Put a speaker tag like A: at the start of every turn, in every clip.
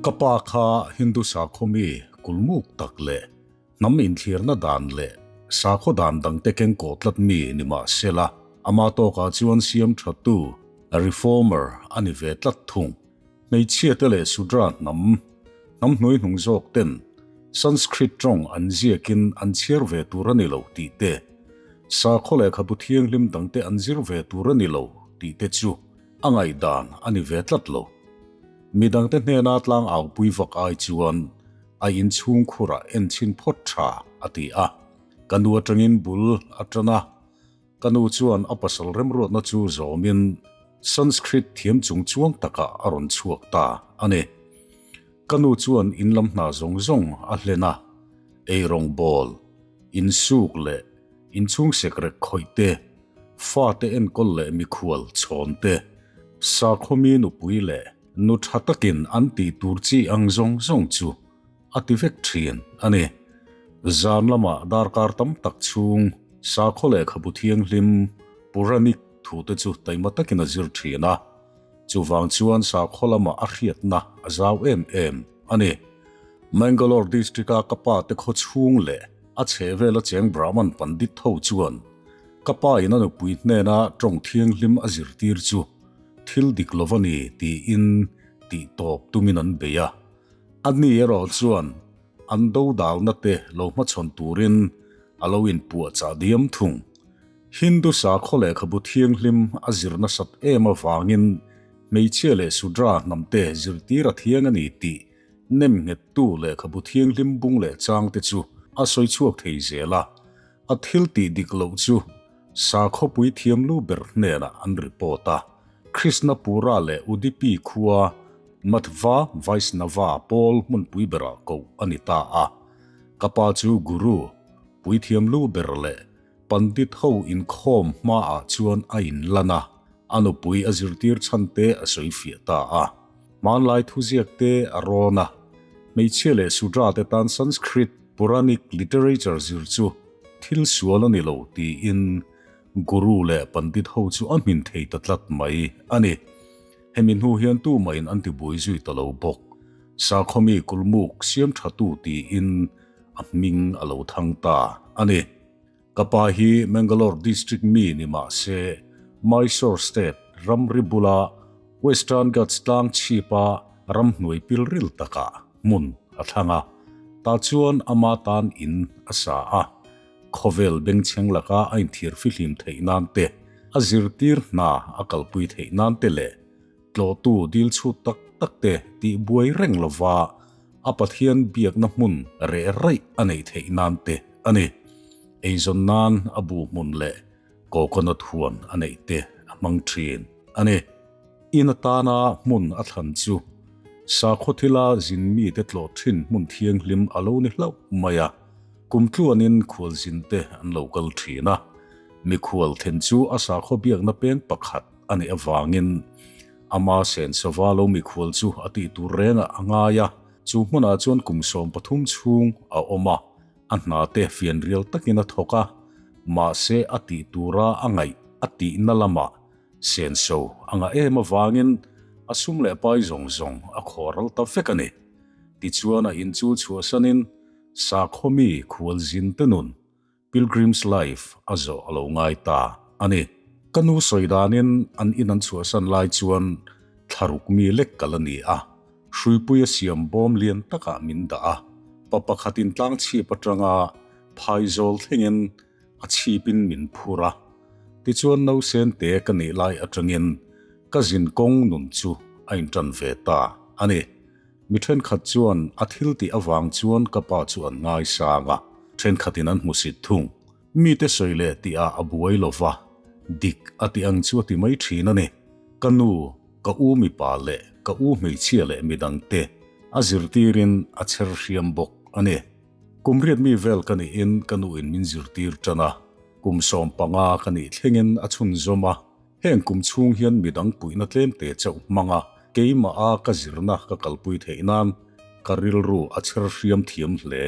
A: Ka pa kha Hindu sakhaw mi kulmuk tak leh hnam inthlirna dan leh sakhaw dan dangte kengkawh tlat mi ni mah sela, ama tawkah chuan siam thatu, reformer, a ni ve tlat thung. Hmeichhiate leh Sudra hnam, hnam hnuaihnung zawk ten Sanskrit tawng an ziakin an chhiar ve tur a ni lo tih te, sakhaw lehkhabu thianghlim dangte an zir ve tur a ni lo tih te chu a ngaihdan a ni ve tlat lo. Midangte hnena tlang aupui vak ai chuan a inchhung khurah en chhin phawt tha a ti a. Ka nu atangin bul a tan a, ka nu chuan a pasal remruatna chu zawmin Sanskrit thiam chung chuang takah a rawn chhuak ta a ni. Ka nu chuan in lam hna zawng zawng a hlen a, eirawng bawl, insuk leh inchhung sekrek khawih te, fate enkawl leh mikhual chhawn te, sakhawmi nupui leh nu tha takin an tih tur chi ang zawng zawng chu a ti vek thin a ni. Zan lamah darkar tam tak chhung sakhaw lehkhabu thianghlim Puranic thute chu taima takin a zir thin a, chuvang chuan sakhaw lamah a hriatna a zau em em a ni. Mangalore district-a ka pa te khaw chhung leh a chhehvela cheng Brahman Pandit ho chuan ka pa in a nupui hnena tawng thianghlim a zirtir chu thil dik lo a ni tiin tih tawp tumin an bei a. A ni erawh chuan an dodalna te lo hmachhawn turin a lo inpuahchah diam thung. Hindu sakhaw lehkhabu thianghlim a zir nasat em avangin hmeichhia leh Sudra hnamte zirtir a thiang a ni tih nemnghettu lehkhabu thianghlim bung leh changte chu a sawi chhuak thei zel a, a thil tih dik loh chu sakhawpui thiam lu ber hnenah an report a. Krishnapura leh Udupi khua Madhva Vaishnava pawl hmunpui berah koh a ni ta a. Ka pa chu Guru, puithiam lu ber leh Pandit ho inkhawm hmaah chuan a inlan a, a nupui a zirtir chhan te a sawi fiah ta a. Hmanlai thuziak te a rawn a, hmeichhia leh Sudra te tan Sanskrit Puranic literature zir chu thil sual a ni lo tiin Guru leh Pandit ho chu a hmin thei ta tlat mai a ni. Hemi hnu hian tumahin an tibuai zui ta lo bawk. Sakhawmi kulmuk siam thatu tiin a hming a lo thang ta a ni. Ka pa hi Mangalore District mi ni mah se, Mysore State ramri bula Western Ghats tlang chhipa ramhnuai pilril takah hmun a thlang a, tah chuan ama tan in a sa a. Khawvel bengchheng laka a inthir fihlim theih nan te, a zirtir hna a kalpui theih nan te leh tlawhtu dil chhut tak tak te tih buai reng lova a Pathian biakna hmun reh raih a neih theih nan te a ni. Eizawn nan a bu hmun leh coconut huan a neih te a hmang thin a ni. In atana hmun a thlan chu sakhaw thila zin mite tlawh thin hmun thianghlim a lo ni hlauh mai a, kum tluanin khualzin te an lo kal thin a, mikhual then chu a sakhaw biakna peng pakhat a nih avangin ama sensava lo mikhual chu a tih tur rengah a ngai a, chu hmunah chuan kum 13 chhung a awm a, a hna te fianrial takin a thawk a, mahse a tih tura a ngaih a tihna lamah senso a ngah em avangin a sum leh pai zawng zawng a khawral ta vek a ni. Tichuan a in chu chhuahsanin sakhawmi khualzin te nun Pilgrim's Life a zawh a lo ngai ta a ni. Ka nu sawi danin an in an chhuahsan lai chuan thlaruk mi lek kal a ni a, hruipui a siam bawm lian takah min dah a, pa pakhatin tlang chhip atanga phaizawl thlengin a chhipin min phur a. Tichuan nausen te ka nih lai atangin ka zin kawng nun chu a intan ve ta a ni. Mi thenkhat chuan a thil tih avang chuan ka pa chu an ngaisang a, thenkhatin an hmusit thung. Mite sawi leh tihah a buai lo va, dik a tih ang chu a ti mai thin a ni. Ka nu, ka u mipa leh ka u hmeichhia leh midangte a zirtirin a chher hriam bawk a ni. Kum riat mi vel ka nihin ka nuin min zirtir tan a, kum 15 ka nih thlengin a chhunzawm a. Heng kum chhung hian midang puihna tlemte chauh hmanga keimah a ka zirna ka kalpui theih nan ka rilru a chher hriam thiam hle.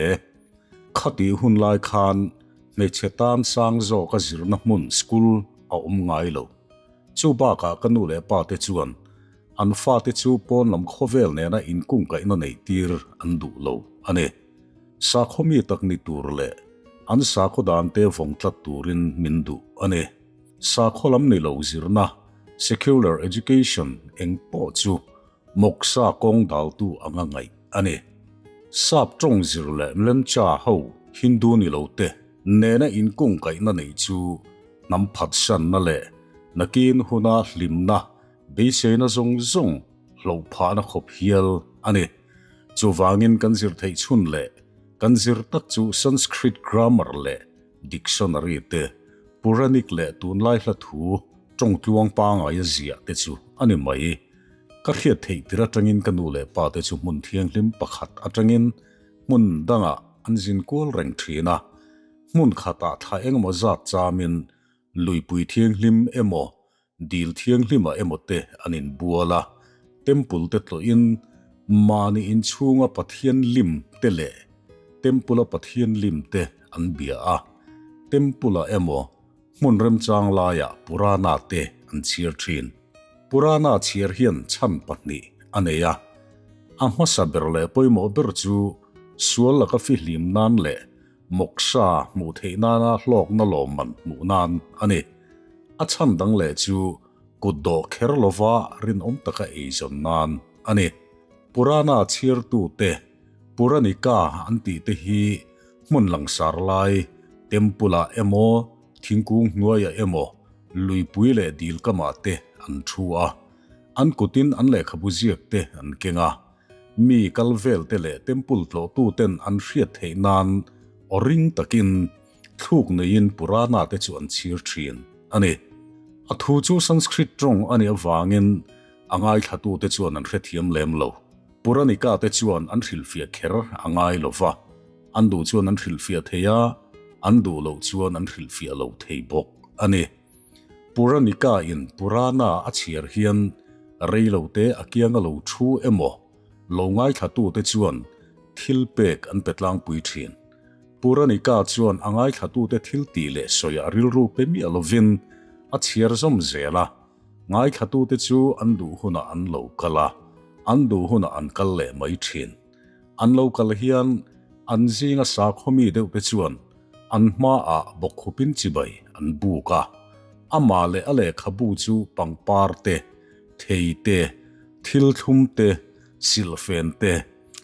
A: Khatih hun lai khan hmeichhe tan sang zawka zirna hmun school a awm ngai lo. Chu bakah ka nu leh pa te chuan. An fate chu pawn lam khawvel nena inkungkaihna neihtir an duh lo a ni. Sakhaw mi tak ni tur leh an sakhaw dante vawng tlat turin min duh a ni. Sakhaw lam ni lo zirna, secular education, eng pawh chu Moksa kawng daltu anga ngaih a ni. Sap tawng zir leh Mlencha ho Hindu ni lo te nena inkungkaihna neih chu hnam phatsanna leh nakin huna hlimna beiseina zawng zawng hloh phahna khawp hial a ni. Chuvangin kan zir theih chhun leh kan zir tak chu Sanskrit grammar leh dictionary te, Puranic leh tunlai hla thu tawngtluang pangaia ziah te chu a ni mai. Ka hriat theih tir atangin ka nu leh pa te chu hmun thianghlim pakhat atangin hmun dangah an zin kual reng thin a. Hmun khatah thla engemaw zat chamin luipui thianghlim emaw dil thianghlimah emaw te an inbual a, temple te tlawhin mahni inchhunga Pathian lim te leh temple-a Pathian lim te an bia a, temple-ah emaw hmun remchang laiah Purana te an chhiar thin. Purana chhiar hian chhan pahnih a nei a, a hmasa ber leh pawimawh ber chu sual laka fihlim nan leh Moksha hmuh theih nana hlawkna lawmman hmuh nan a ni. A chhan dang leh chu kut dawh kher lova rinawm taka eizawn nan a ni. Purana chhiartute, Puranika an tih te hi hmun langsar lai, temple-ah emaw, thingkung hnuaiah emaw, luipui leh dil kamah te an thu a. An kutin an lehkhabu ziak te an keng a. Mi kal vel te leh temple tlawhtu ten an hriat theih nan aw ring takin thluk neiin Purana te chu an chhir thin a ni. A thu chu Sanskrit tawng a nih avangin a ngaithlatu te chuan an hrethiam lem lo. Puranika te chuan an hrilhfiah kher a ngai lo va, an duh chuan an hrilhfiah thei a, an duh loh chuan an hrilhfiah lo thei bawk a ni. Puranika in Purana a chhiar hian reilote a kianga lo thu emaw lo ngaithlatute chuan thil pek an pe tlangpui thin. Puranika chuan a ngaithlatute thil tih leh sawiah rilru pe miah lovin a chhiar zawm zel a, ngaithlatute chu an duh hunah an lo kal a, an duh hunah an kal leh mai thin. An lo kal hian an zinga sakhaw mi deuhte chuan An hmaah bawkkhupin chibai an buk a, amah leh a lehkhabu chu pangpar te, thei te, thil thlum te, silhfen te,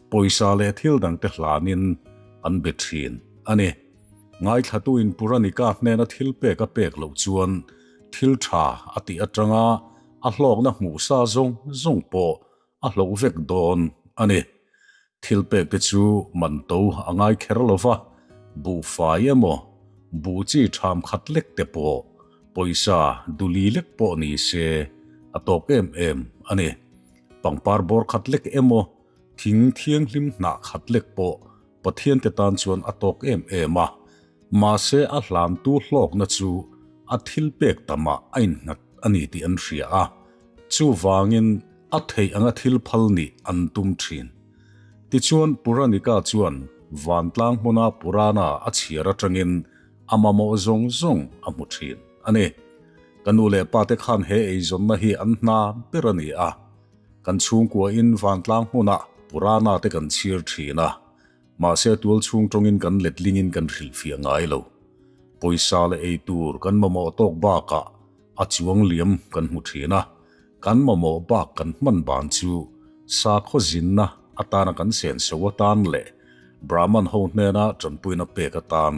A: pawisa leh thil dang te hlanin an be thin a ni. Ngaithlatuin Puranika hnena thil pek a pek loh chuan thil tha a tih atanga a hlawkna hmuhsa zawng zawng pawh a hloh vek dawn a ni. Thil pek te chu man to a ngai kher lo va, buhfai emaw, buh chi ṭham khat lek te pawh, pawisa duli lek pawh ni se a tawk em em a ni. Pangpar bawr khat lek emaw, thing thianghlim hnah khat lek pawh Pathian te tan chuan a tawk em em a, mahse a hlantu hlawkna chu a thil pek tamah a innghat a ni tih an hria a, chuvangin a theih anga thil phal nih an tum thin. Tichuan Puranika chuan vantlang hmuna Purana a chhiar atangin a mamawh zawng zawng a hmu thin a ni. Ka nu leh pa te khan he eizawnna hi an hna ber a ni a. Kan chhungkuain vantlang hmunah Purana te kan chhir thin a, mahse tual chhung tawngin kan letlingin kan hrilhfiah ngai lo. Pawisa leh ei tur kan mamawh tawk bakah a chuang liam kan hmu thin a, kan mamawh bak kan hman ban chu sakhaw zinna atana kan senso atan leh Brahman ho hnena tanpuina pek atan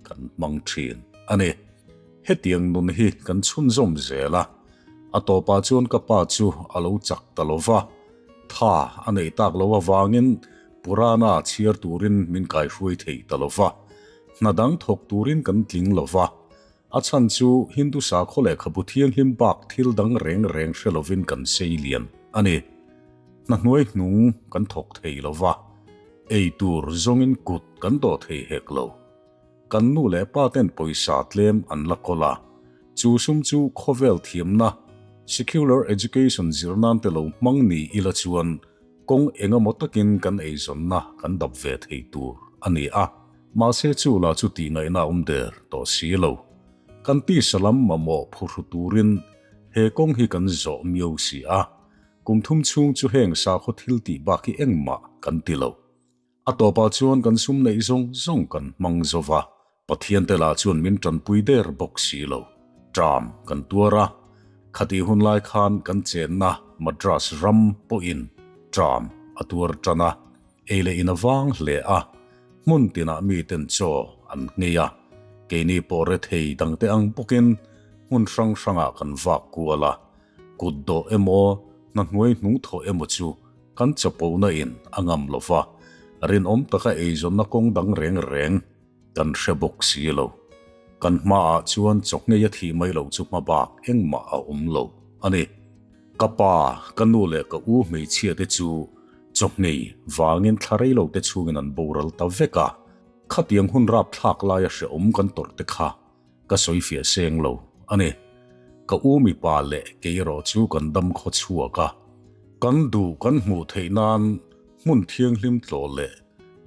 A: kan hmang thin a ni. Hetiang nun hi kan chhunzawm zel a, A tawpah chuan ka pa chu a lo chak ta lo va, tha a neih tak lo avangin Purana chhiar turin min kaihruai thei ta lo va, hna dang thawk turin kan tling lo va. A chhan chu Hindu sakhaw lehkhabu thianghlim bak thil dang reng reng hre lovin kan sei lian a ni. Hna hnuai hnung kan thawk thei lo va, ei tur zawngin kut kan dawh thei hek lo. Kan nu leh pa ten pawisa tlem an la kawl a, chu sum chu khawvel thiamna, secular education zir nan te lo hmang ni ila chuan kawng eng emaw takin kan eizawnna kan dap ve thei tur a ni a. Mahse chu la chu tih ngaihna awm der tawh si lo. Kan tisa lam mamawh phuhru turin he kawng hi kan zawh miau si a. Kum thum chhung chu heng sakhaw thil tih bak hi engmah kan ti lo. A tawpah chuan kan sum neih zawng zawng kan hmang zo va, Pathian te lah chuan min tanpui der bawk si lo. Ṭam kan tuar a, khatih hun lai khan kan chenna Madras ram pawhin ṭam a tuar ṭan a, ei leh in a vang hle a, hmun tinah miten chaw an nghei a, keini pawh rethei dangte ang bawkin hmun hrang hrangah kan vak kual a, kut dawh emaw hna hnuai hnung thawh emaw chu kan chapona in a ngam lo va, rinawm taka eizawnna kawng dang reng reng kan hre bawk si lo. Kan hmaah chuan chawhngei a thih mai loh chu hma bak engmah a awm lo a ni. Ka pa, ka nu leh ka u hmeichhia te chu chawhngei vangin thla rei lo te chhungin an boral ta vek a, khatiang hun rapthlak laia hrehawm kan tawrh te kha Ka sawi fiah seng lo a ni. Ka u mipa leh kei erawh chu kan dam khaw chhuak a. Kan duh kan hmuh theih nan hmun thianghlim tlawh leh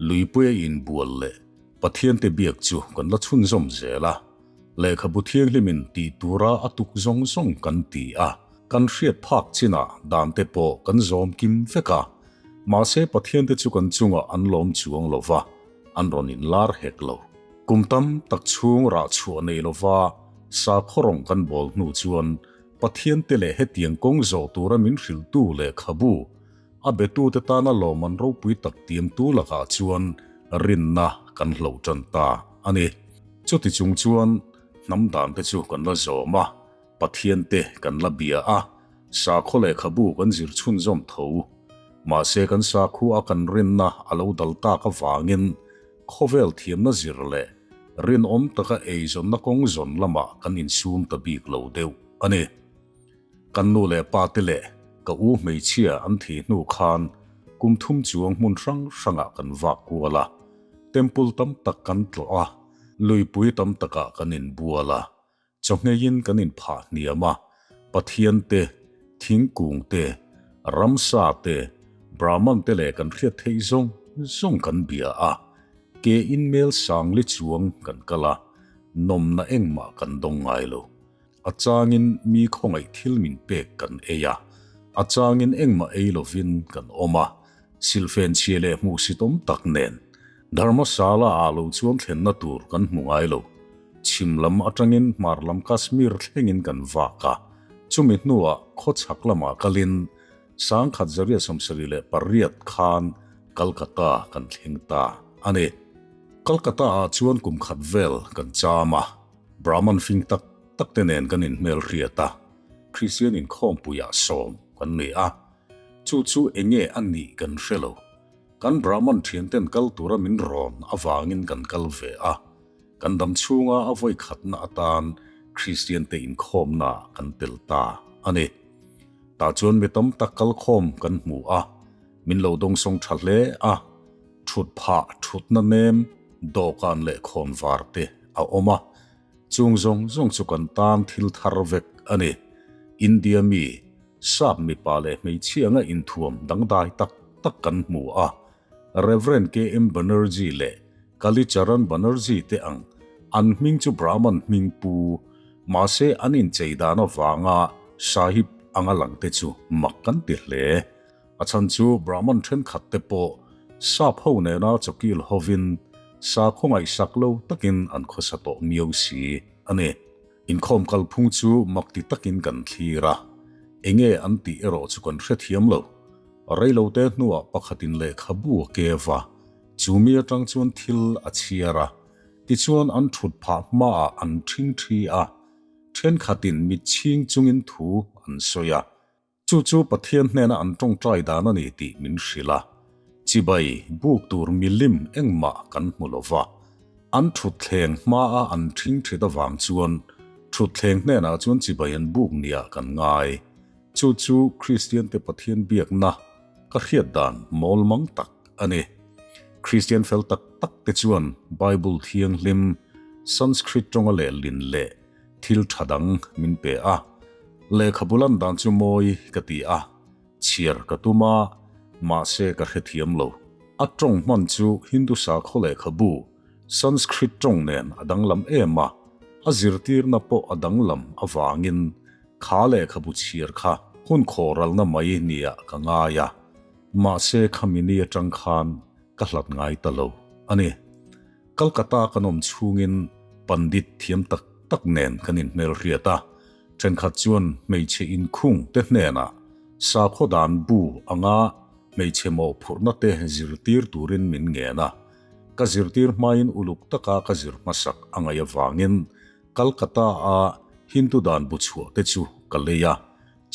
A: luipuia inbual leh Pathiante biak chu kan la chhunzawm zel a. Lehkhabu thianghlimin tih tura a tuk zawng zawng kan ti a. Kan hriat phak chinah dante pawh kan zawm kim vek a. Mahse Pathiante chu kan chungah an lawm chuang lo va, an rawn inlar hek lo. Kum tam tak chhung rah chhuah nei lova sakhaw rawng kan bawl hnu chuan Pathian te leh hetiang kawng zawh tura min hrilhtu lehkhabu, a betute tana lawmman ropui tak tiamtu lakah chuan rinna kan hloh tan ta a ni. Chuti chung chuan hnam dan te chu kan la zawm a, Pathian te kan la bia a, sakhaw lehkhabu kan zir chhunzawm tho. Mahse kan sakhua a kan rinna a lo dal tak avangin Khawvel thiamna zir leh rinawm taka eizawnna kawng zawn lamah kan insum ta bik lo deuh a ni. Kan nu leh pa te leh ka u hmeichhia an thih hnu khan kum thum chuang hmun hrang hrangah kan vak kual a, temple tam tak kan tlawh a, luipui tam takah kan inbual a, Chawhngeiin kan inphah hniam a, Pathian te, thingkung te, ramsa te, Brahman te leh kan hriat theih zawng zawng kan bia a, ke in mel sang li chuang kan kal a, nawmna engmah kan dawng ngai lo. A changin mi khawngaih thil min pek kan ei a, a changin engmah ei lovin kan awm a, silhfen chhia leh hmuhsitawm tak nen Dharmasala ah lo chuan thlenna tur kan hmu ngai lo. Chhim lam atangin hmar lam Kashmir thlengin kan vak a, chumi hnuah khawchhak lamah kalin 1978 khan Calcutta kan thleng ta a ni. Calcutta ah chuan kum khat vel kan cham a, Brahman fing tak tak te nen kan inhmelhriat a, Kristian inkhawmpuiah sawm kan ni a, chu chu enge a nih kan hre lo. Kan Brahman thianten kal tura min rawn avangin kan kal ve a, kan dam chhunga a vawi khatna atan Kristiante inkhawmnaah kan tel ta a ni. Tah chuan mi tam tak kalkhawm kan hmu a, min lo dawngsawng tha hle a, thut phah thutna nem dawhkan leh khawnvar te a awm a, chung zawng zawng chu kan tan thil thar vek a ni. India mi, Sap mipa leh hmeichhia anga inthuam dangdai tak tak kan hmu a, Rev. KM Banerjee leh Kali Charan Banerjee te ang an hming chu Brahman hming pu, mahse an inchei dan avanga Sahib anga lang te chu mak kan ti hle. A chhan chu Brahman thenkhat te pawh Sap ho nena chawkil hovin sakhaw ngaihsak lo takin an khawsa tawh miau si a ni. Inkhawm kalphung chu mak ti takin kan thlir a, enge an tih erawh chu kan hrethiam lo. Reilote hnuah pakhatin lehkhabu a kev a, chu mi atang chuan thil a chhiar a, tichuan an thut phah hmaah an ṭhing ṭhi a, ṭhenkhatin mitchhing chungin thu an sawi a. Chu chu Pathian hnena an tawngtai dan a ni tih min hrilh a, chibai buk tur milim engmah kan hmu lo va. An thutthleng hmaa an ṭhing ṭhit avang chuan thutthleng hnenah chuan chibai an buk niah kan ngai. Chu chu Kristiante Pathian biakna ka hriat dan mawlmang tak a ni. Kristian fel tak tak te chuan Bible thianghlim, Sanskrit tawnga lehlin leh Thil tha dang min pe a, lehkhabu lan dan chu mawi ka ti a, chhiar ka tum a, mahse ka hrethiam lo. A tawng hman chu Hindu sakhaw lehkhabu, Sanskrit tawng nen a danglam em a, a zirtirna pawh a danglam avangin kha lehkhabu chhiar kha Hun khawhralna mai niah ka ngai a, mahse khami ni atang khan ka hlat ngai ta lo a ni. Kolkata kan awm chhungin Pandit thiam tak tak nen kan inhmelhriat a, thenkhat chuan hmeichhe inkhung te hnenah sakhaw dan bu anga hmeichhe mawhphurhna te zirtir turin min ngen a, ka zirtir hmain uluk taka ka zir hmasak a ngaih avangin Kolkata-a Hindu dan bu chhuah te chu ka lei a,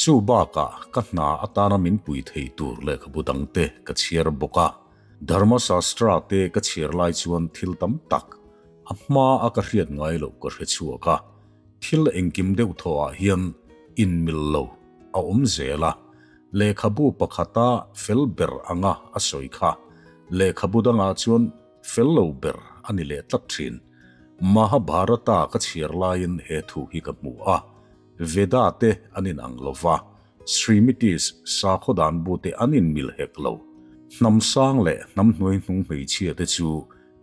A: chu bakah ka hna atana min pui thei tur lehkhabu dangte ka chhiar bawk a. Dharma Shastra te ka chhiar lai chuan thil tam tak a hma a ka hriat ngai loh ka hre chhuak a, thil engkim deuh thawhah hian inmil lo a awm zel a, lehkhabu pakhata fel ber anga a sawi kha lehkhabu dangah chuan fel lo ber a ni leh tlat thin. Mahabharata ka chhiar laiin he thu hi ka hmu a, Veda te an inang lo va, Srimitis sakhaw dan bu te an inmil hek lo. Hnam sang leh hnam hnuaihnung hmeichhia te chu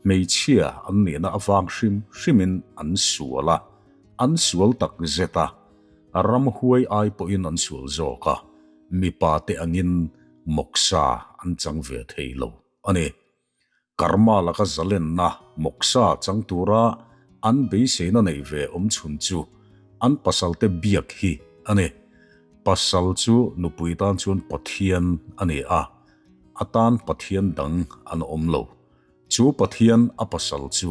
A: hmeichhia an nihna avang hrim hrimin an sual a, an sual tak zet a, ramhuai ai pawhin an sual zawk a, mipa te angin moksha an chang ve thei lo a ni. Karma laka zalenna moksha chang tura an beiseina neih ve awm chhun chu an pasalte biak hi a ni. Pasal chu nupui tan chuan Pathian a ni a, a tan Pathian dang an awm lo. Chu Pathian a pasal chu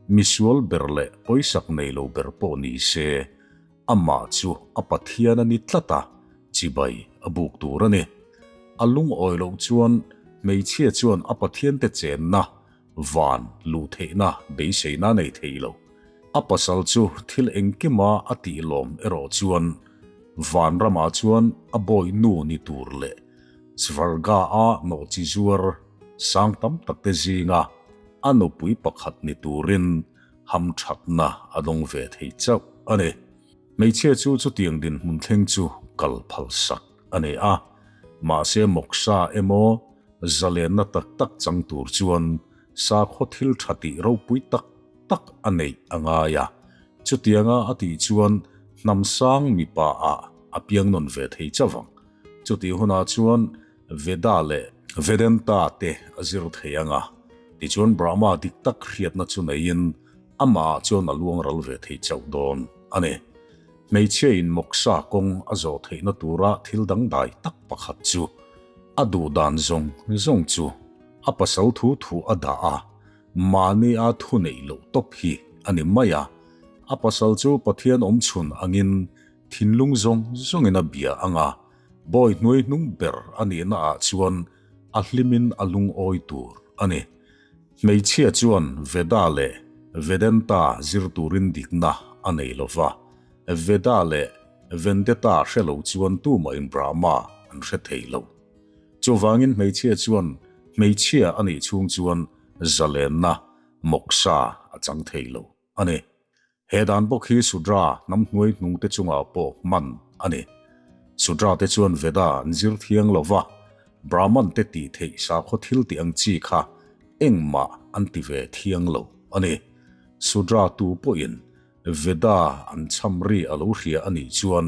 A: misual ber leh pawisak nei lo ber pawh ni se, amah chu a Pathian a ni tlat a, chibai a buk tur a ni. A lungawi loh chuan hmeichhia chuan a Pathiante chenna van luh theihna beiseina a nei thei lo. A pasal chu thil engkima a tih lawm erawh chuan van ramah chuan a bawi nu ni tur leh Svarga-a nawhchi zuar sang tam takte zinga a nupui pakhat ni turin hamthatna a dawng ve thei chauh a ni. Hmeichhia chu chutiang dinhmun thleng chu kal phalsak a ni a, mahse moksha emaw zalenna tak tak chang tur chuan sakhaw thil tha tih ropui tak tak a neih a ngai a, chutianga a tih chuan hnam sang mipa ah a piang nawn ve thei chauh ang. Chutih hunah chuan Veda leh Vedanta te a zir thei ang a, tichuan Brahma dik tak hriatna chu neiin amah ah chuan a luang ral ve thei chauh dawn a ni. Hmeichhia in moksha kawng a zawh theihna tura thil dangdai tak pakhat chu a duh dan zawng zawng chu a pasal thu thu a dah a, mahni a thu neih loh tawp hi a ni mai a, a pasal chu Pathian awmchhun angin thinlung zawng zawngin a bia ang a, bawi hnuai hnung ber a nihna ah chuan a hlimin a lungawi tur a ni. Hmeichhia chuan Veda leh Vedanta zir turin dikna a nei lo va, Veda leh Vendeta hre lo chuan tumahin Brahma an hre thei lo. Chuvangin hmeichhia chuan hmeichhia a nih chhung chuan zalenna, moksha, a chang thei lo a ni. He dan bawk hi Sudra hnam hnuai hnung te chungah pawh hman a ni. Sudra te chuan Veda an zir thiang lo va, Brahman te tih theih sakhaw thil tih ang chi kha engmah an ti ve thiang lo a ni. Sudra tu pawhin Veda an cham ri a lo hria a nih chuan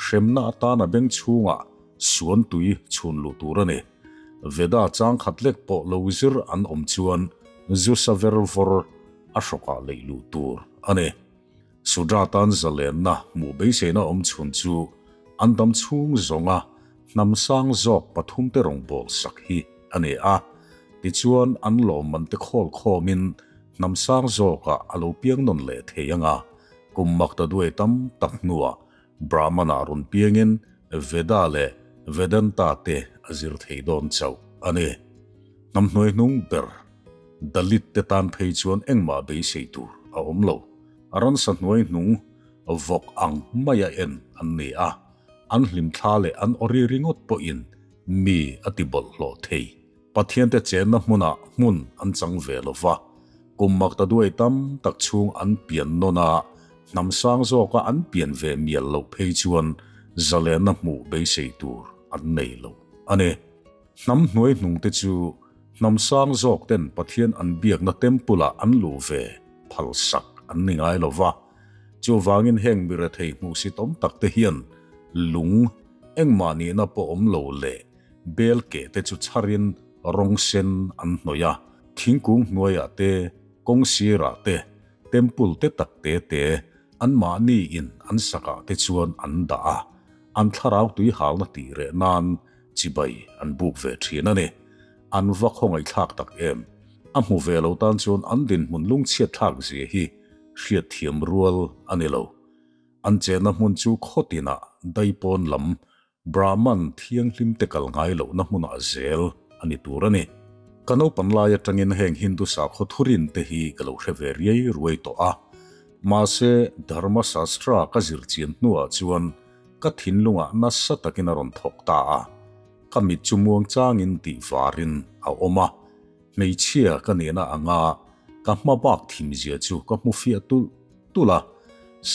A: hremna atana beng chhungah suan tui chhun luh tur a ni. Veda chang khat lek pawh lo zir an awm chuan zu sa ver vawr a hrawkah leih luh tur a ni. Sudra tan zalenna hmuh beiseina awm chhun chu an dam chhung zawnga hnam sang zawk pathumte rawngbâwl sak hi a ni a. Tichuan an lawmman te khawl khawmin hnam sang zawkah a lo piang nawn leh thei anga kum makta duai tam tak hnuah Brahmana rawn piangin Veda leh Vedanta te a zir thei dawn chauh a ni. Hnam hnuai hnung ber Dalit te tan phei chuan engmah beisei tur a awm lo. A ransa hnuai hnung vawk ang maia en an ni a, an hlimthla leh an awri ringawt pawhin mi a ti bawlhhlawh thei. Pathiante chenna hmunah hmun an chang ve lo va, kum makta duai tam tak chhung an pian nawn a, hnam sang zawka an pian ve mial loh phei chuan zalenna hmuh beisei tur an nei lo a ni. Hnam hnuai hnungte chu hnam sang zawk ten Pathian an biakna temple ah an luh ve phalsak an ni ngai lo va, chuvangin heng mirethei hmuhsitawm tak te hian lung. Engmah nihna pawh awm lo leh bel keh te chu chharin rawng sen an hnawih a, thingkung hnuaiah te, kawng sirah te, temple te tak te te anmahni in an sakah te chuan an dah a, an thlarau tuihalna tih reh nan chibai an buk ve thin a ni. An va khawngaihthlak tak em! A hmu ve lo tan chuan an dinhmun lungchhiat thlak zia hi hriatthiam rual a ni lo. An chenna hmun chu khaw tinah daipawn lam Brahman thianghlim te kal ngai lohna hmunah zel a ni tur a ni. Ka naupan lai atangin heng Hindu sakhaw thurin te hi ka lo hre ve riai ruai tawh a. Mahse, Dharma Shastra ka zir chian hnuah chuan ka thinlungah nasa takin a rawn thawk ta a. Ka mit chu muang changin tih varin a awm a. Hmeichhia ka nihna anga ka hma bak thimzia chu ka hmu fiah tulh tulh a,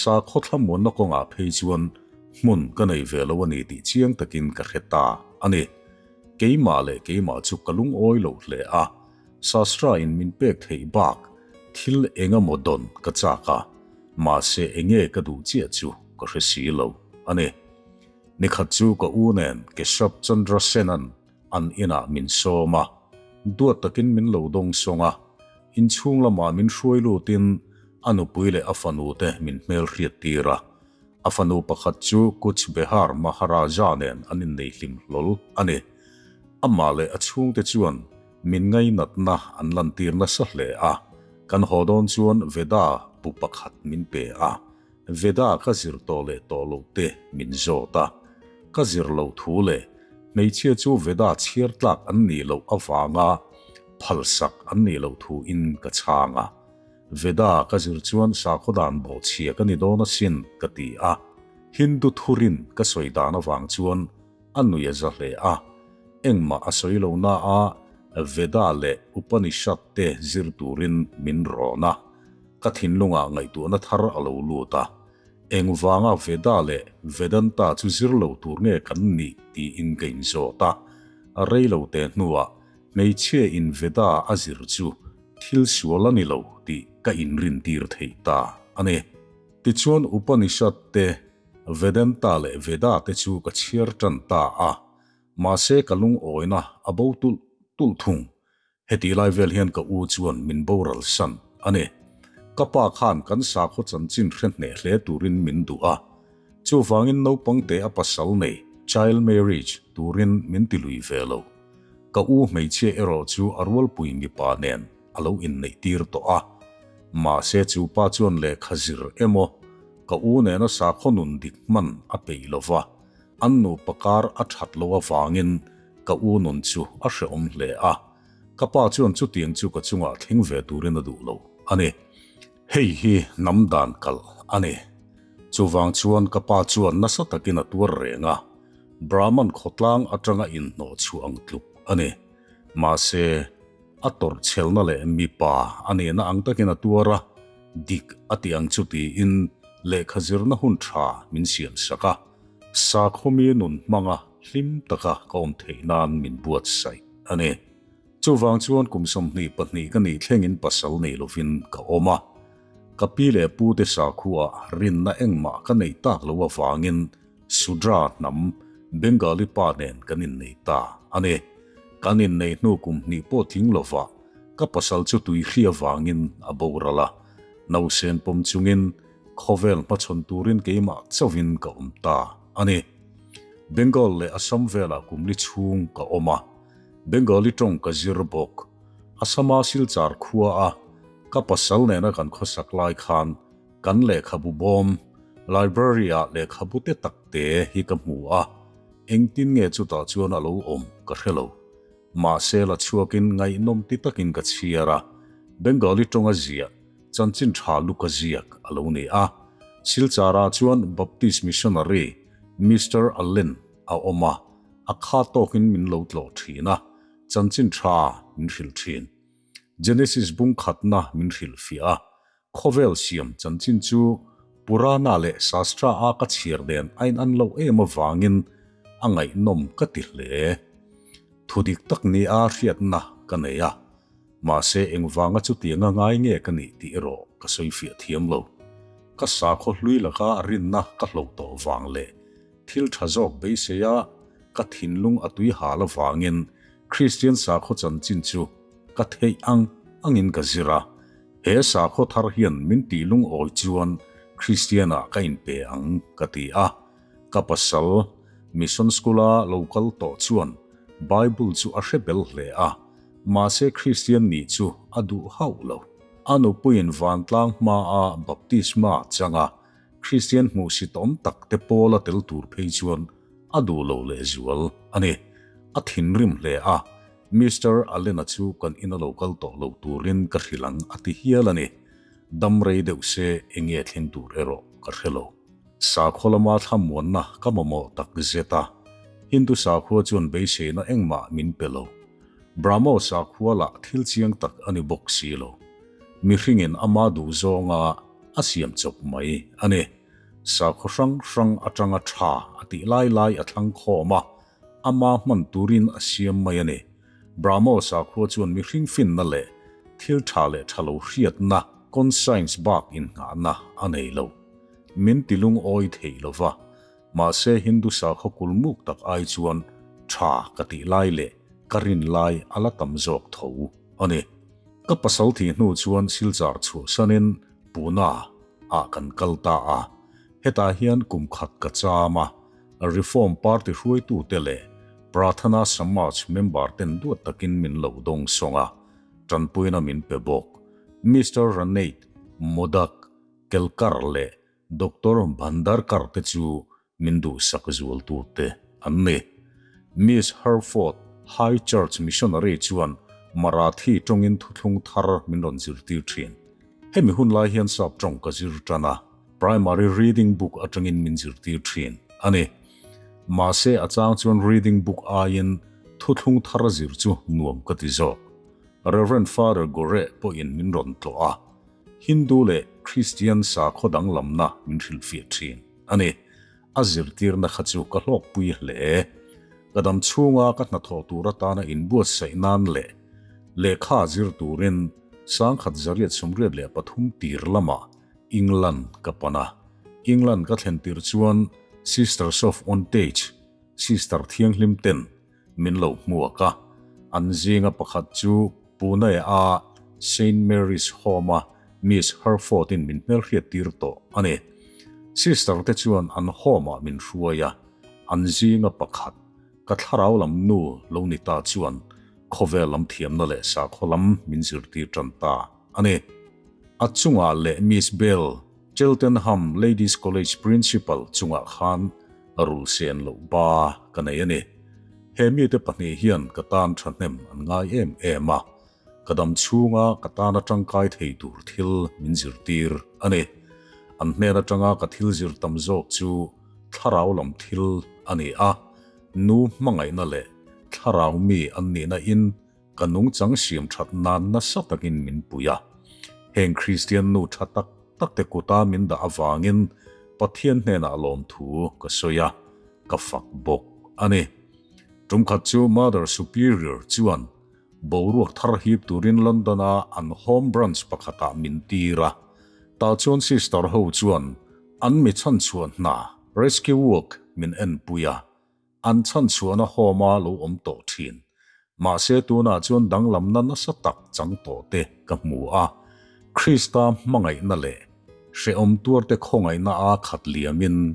A: sakhaw thlamuanna kawngah phei chuan hmun ka nei ve lo a ni tih chiang takin ka hre ta a ni. Keimah leh keimah chu ka lungawi lo hle a, Shastra in min pek theih bak thil eng emaw dawn ka chak a, mahse enge ka duh chiah chu ka hre si lo a ni. Nikhat chu ka u nen Keshab Chandra Sen-a'n An inah min sawm a, duat takin min lo dawng sawng a, inchhung lamah min hruai lutin a nupui leh a fanu te min hmelhriat tir a. A fanu pakhat chu Cooch Behar Maharaja nen an innei hlim hlawl a ni. Amah leh a chhungte chuan min ngainatna an lantir nasa hle a, kan haw dawn chuan Veda bu pakhat min pe a, Veda ka zir tawh leh tawh loh te min zawt a, ka zir loh thu leh hmeichhia chu Veda chhiar tlak an nih loh avanga phalsak an nih loh thu in ka chhang a. Veda ka zir chuan sakhaw dan bawhchhia ka ni dawn asin ka ti a. Hindu thurin ka sawi dan avang chuan a nui a za hle a. Engmah a sawi lo na a, Veda leh Upanishad te zir turin min rawn a. Ka thinlungah ngaihtuahna thar a lo lut a, engvanga Veda leh Vedanta chu zir lo tur nge kan nih tiin ka inzawt a. Rei lo te hnuah hmeichhia in Veda a zir chu thil sual a ni lo tih ka inrintir thei ta a ni. Tichuan Upanishad te, Vedanta leh Veda te chu ka chhiar tan ta a, mahse ka lungawina a bo tulh tulh thung. Heti lai vel hian ka u chuan min boral san a ni. Ka pa khan kan sakhaw chanchin hre hneh hle turin min duh a. Chuvangin naupangte a pasal nei, child marriage, turin min ti lui ve lo. Ka u hmeichhia erawh chu a rualpui mipa nen a lo inneih tir tawh a. Mahse chu pa chuan lehkha zir emaw ka u nena sakhaw nun dik hman a peih lo va, an nupa kar a that loh avangin Ka u nun chu a hrehawm hle a, ka pa chuan chutiang chu ka chungah thleng ve turin a duh lo a ni. Hei hi hnam dan kalh a ni. Chuvang chuan ka pa chuan nasa takin a tuar reng a, Brahman khawtlang atanga inhnawh chhuah ang tluk a ni. Mahse, a tawrhchhelna leh mipa a nihna ang takin a tuar a, dik a ti ang chu tiin lehkha zirna hun tha min siamsak a. Sakhawmi nun hmanga hlim taka ka awm theih nan min buatsaih a ni. Chuvang chuan kum 22 ka nih thlengin pasal nei lovin ka awm a. Ka pi leh pu te sakhuaah rinna engmah ka neih tak loh avangin Sudra hnam Bengali pa nen kan innei ta a ni. Kan inneih hnu kum hnih pawh tling lovah ka pasal chu tuihri avangin a boral a. Nausen pawm chungin Khawvel hmachhawn turin keimah chauhin ka awm ta a ni. Bengal leh Assam velah kum li chhung ka awm a, Bengali tawng ka zir bawk. Assama Silchar khua a ka pasal nena kan khawsak lai khan kan lehkhabu bawm, library, ah lehkhabu te tak te hi ka hmu a, engtin nge chutah chuan a lo awm ka hre lo. Mahse la chhuakin ngaihnawm ti takin ka chhiar a, Bengali tawnga ziah Chanchin tha Luka ziak a lo ni a. Silchar-ah chuan Baptist Missionary Mister Allen a awm a, a kha tawkin min lo tlawh thin a, chanchin tha min hrilh thin. Genesis bung khatna min hrilhfiah a, khawvel siam chanchin chu Purana leh Shastra-a ka chhiar nen a inan loh em avangin a ngaihnawm ka ti hle. Thudik tak nia hriatna ka nei a. Mahse, engvanga chutianga ngai nge ka nih tih erawh ka sawi fiah thiam lo. Ka sakhaw hlui laka rinna ka hlo tawh vang leh Thil tha zawk beiseia ka thinlung a tui hal avangin Kristian sakhaw chanchin chu ka theih ang angin ka zir a. He sakhaw thar hian min tih lungawi chuan Kristianah ka inpe ang ka ti a. Ka pasal, Mission School-a lo kal tawh chuan Bible chu a hre bel hle a, mahse Kristian nih chu a duh hauh lo. A nupuiin vantlang hmaa baptisma chang a, Kristian hmuhsitawm tak te pawla tel tur phei chuan a duh lo lehzual a ni. A thinrim hle a, Mister Allen-a chu kan ina lo kal tawh lo turin ka hrilh ang a ti hial a ni. Dam rei deuh se enge thleng tur erawh ka hre lo. Sakhaw lama thlamuanna ka mamawh tak zet a, Hindu sakhua chuan beiseina engmah min pe lo. Brahmo sakhua lah thil chiang tak a ni bawk si lo. Mihringin ama duh zawnga a siam chawp mai a ni. Sakhaw hrang hrang atanga tha a tih lai lai a thlang khawm a, ama hman turin a siam mai a ni. Brahmo sakhua chuan mihring finna leh thil tha leh tha lo hriatna, conscience, bak innghahna a nei lo. Min ti lungawi thei lo va, mahse Hindu sakhaw kulmuk tak ai chuan tha ka tih lai leh ka rin lai a la tam zawk tho a ni. Ka pasal thih hnu chuan Silchar chhuahsanin Pune ah kan kal ta a, hetah hian kum khat ka cham a, Reform Party hruaitute leh Prathana Samaj member ten duat takin min lo dawng sawng a, tanpuina min pe bawk. Mister Ranate Modak Kelkar leh Doctor Bhandarkar te chu min duhsak zual turte an ni. Miss Herford, High Church Missionary chuan Marathi tawngin thuthlung thar min rawn zirtir thin. Hemi hun lai hian sap tawng ka zir tan a, primary reading book atangin min zirtir thin a ni. Mahse a chang chuan reading book aiin thuthlung thar zir chu nuam ka ti zawk. Rev. Father Gore pawhin min rawn tlawh a, Hindu leh Kristian sakhaw danglamna min hrilhfiah thin a ni. A zirtirna kha chu ka hlawkpui hle. Ka dam chhunga ka hnathawh tur atana inbuatsaih nan leh lehkha zir turin 1983 tir lamah England ka pan a. England ka thlen tir chuan Sisters of Ontage, Sister Thianghlim ten min lo hmuak a, an zinga pakhat chu Pune-a Saint Mary's Home-a Miss Herford-in min hmelhriat tir tawh a ni. Sister te chuan an home-ah min hruai a, an zinga pakhat, ka thlarau lam nu lo ni ta chuan khawvel lam thiamna leh sakhaw lam min zirtir tan ta a ni. A chungah leh Miss Bell, Cheltenham Ladies College Principal chungah khan rulsen loh ba ka nei a ni. He mite pahnih hian ka tan thahnem an ngai em em a, ka dam chhunga ka tana tangkai thei tur thil min zirtir a ni. An hnen atanga ka thil zir tam zawk chu thlarau lam thil a ni a, nu hmangaihna leh thlarau mi an nihna in ka nungchang siam that nan nasa takin min pui a. Heng Kristian nu tha tak tak te kuta min dah avangin Pathian hnenah lawmthu ka sawi a, ka fak bawk a ni. Tumkhat chu Mother Superior chuan boruak thar hip turin London-a an home branch pakhatah min tir a. Tah chuan sister ho chuan an mi chhanchhuah hna, rescue work, min enpui a. An chhanchhuahna home-a lo awm tawh thin. Mahse tunah chuan danglamna nasa tak chang tawh te ka hmu a. Krista hmangaihna leh hrehawm tuarte khawngaihna a khat liamin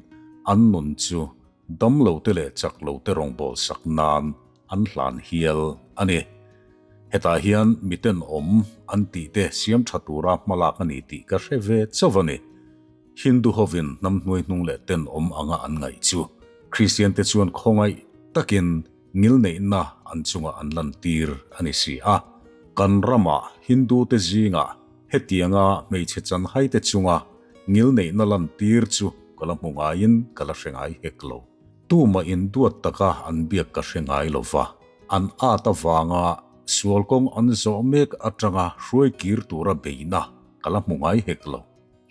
A: an nun chu damlote leh chaklote rawngbawlsak nan an hlan hial a ni. Hetah hian miten awm an tihte siam tha tura hmalak a ni tih ka hre ve chauh a ni. Hindu hovin hnam hnuaihnung leh tenawm anga an ngaih chu Kristiante chuan khawngaih takin ngilneihna an chungah an lantir a ni si a. Kan ramah Hindute zingah hetianga hmeichhe chanhaite chunga ngilneihna lantir chu ka la hmu ngaiin ka la hre ngai hek lo. Tumah induat taka an biak ka hre ngai lo va, an at avanga sual kawng an zawh mek atanga hruai kir tura beihna ka la hmu ngai hek lo.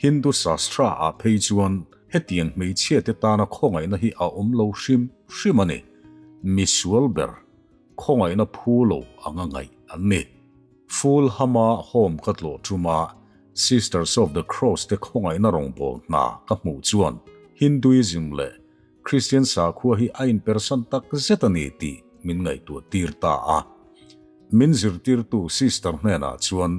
A: Hindu Shastra ah phei chuan hetiang hmeichhia te tana khawngaihna hi a awm lo hrim hrim a ni. Misual ber khawngaihna phu lo anga ngaih an ni. Fulham-a home ka tlawh ṭuma Sisters of the Cross te khawngaihna rawngbâwl hna ka hmuh chuan Hinduism leh. Kristian sakhua hi a inpersan tak zet a ni tih min ngaihtuah tir ta a. Min zirtirtu sister hnenah chuan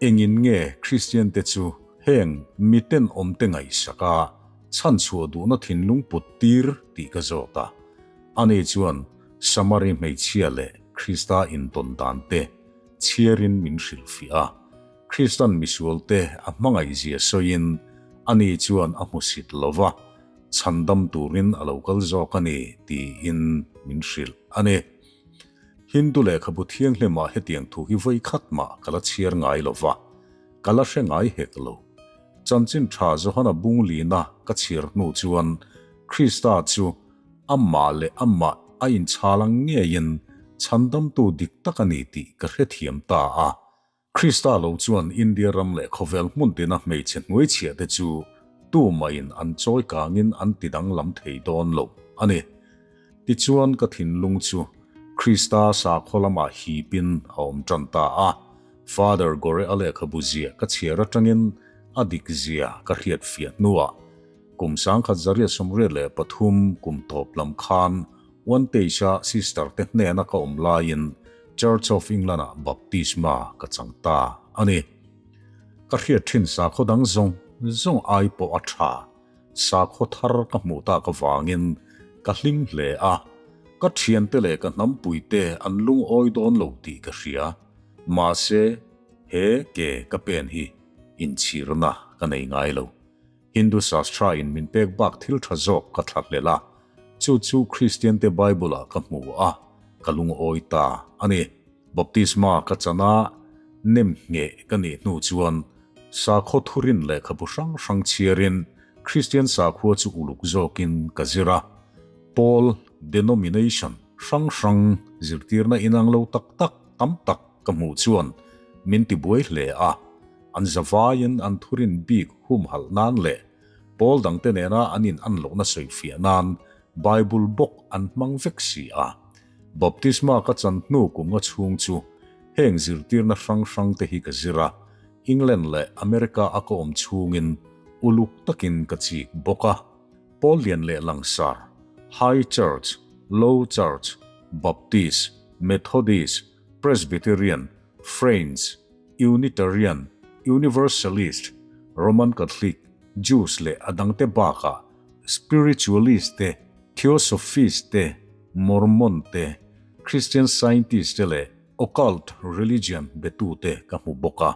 A: engin nge Kristiante chu heng miten awmte ngaihsak a, chhanchhuah duhna thinlung put tir tih ka zawt a. Ani chuan Samari hmeichhia leh Krista intawn dan te chhiarin min hrilhfiah a. Kristan misualte a hmangaihzia sawiin ani chuan a hmusit lo va, chhandam turin a lo kal zawk a ni tiin min hrilh a ni. Hindu lehkhabu thianghlimah hetiang thu hi vawi khat mah ka la chhiar ngai lo va, ka la hre ngai hek lo. Chanchin tha Johana bunglina ka chhiar hnu chuan Krista chu amah leh amah a inchhal ang ngeiin chhandamtu dik tak a ni tih ka hrethiam ta a. Krista lo chuan India ram leh khawvel hmun tina hmeichhe hnuaichhiah te chu tumahin an chawi kangin an ti danglam thei dawn lo a ni. Tichuan ka thinlung chu Krista sakhaw lamah hipin a awm tan ta a, Father Gore a lehkhabu ziah ka chhiar atangin a dik zia ka hriat fiah hnuah kum 1983 kum tawp lam khan Wantage-a sister te hnena ka awm laiin Church of England-ah baptisma ka chang ta a ni. Ka hriat thin sakhaw dang zawng zawng ai pawh a tha. Sakhaw thar ka hmuh tak avangin ka hlim hle a, ka thiante leh ka hnampuite an lungawi dawn lo tih ka hria. Mahse, he ke ka pen hi inchhirna ka nei ngai lo. Hindu Shastra in min pek bak thil tha zawk ka thla hlel a, chu chu Kristian te Bible ah ka hmu a, ka lungawi ta a ni. Baptisma ka chan a, nem ngheh ka nih hnu chuan sakhaw thurin lehkhabu hrang hrang chhiarin Kristian sakhua chu uluk zawkin ka zir a. Pawl, denomination, hrang hrang zirtirna inang lo tak tak tam tak ka hmuh chuan min tibuai hle a. An zavaiin an thurin bik humhalh nan leh pawl dangte nena an in an lohna sawifiah nan Bible bawk an hmang vek si a. Baptisma ka chan hnu kum nga chhung chu heng zirtirna hrang hrang te hi ka zir a, England leh America a ka awm chhungin uluk takin ka chik bawk a. Pawl lian leh langsar, High Church, Low Church, Baptist, Methodist, Presbyterian, French, Unitarian, Universalist, Roman Catholic, Jews leh a dangte bakah Spiritualist te, Theosophist te, Mormon te, Christian Scientist te leh Occult religion betute ka hmu bawk a.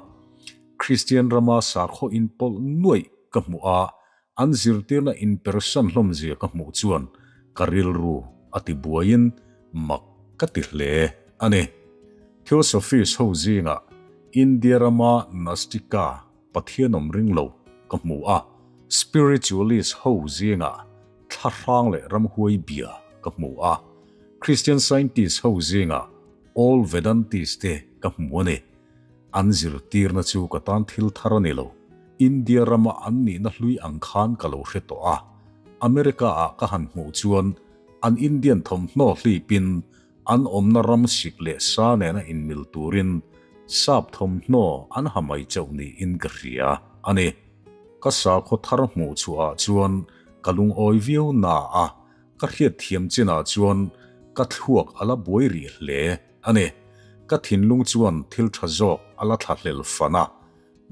A: Kristian rama sakhaw inpawlh nuaih ka hmuh a, An zirtirna inpersan hlawmzia ka hmuh chuan ka rilru a ti buaiin mak ka ti hle a ni. Theosophist ho zingah India rama Nastika Pathian awm ring lo ka hmu a, Spiritualist ho zingah thlahrang leh ramhuai bia ka hmu a, Christian Scientist ho zingah Old Vedantist te ka hmu a ni. An zirtirna chu ka tan thil thar a ni lo. India rama an nihna hlui ang khan ka lo hre tawh a. America ah ka han hmuh chuan an Indian thawmhnaw hlipin an awmna ram sik leh sa nena inmil turin sap thawmhnaw an ha mai chauh niin ka hria a ni. Ka sakhaw thar hmuh chhuah ah chuan ka lungawi viau na a, ka hriatthiam chinah chuan ka thluak a la buai rih hle a ni. Ka thinlung chuan thil tha zawk a la thlahlel fan a.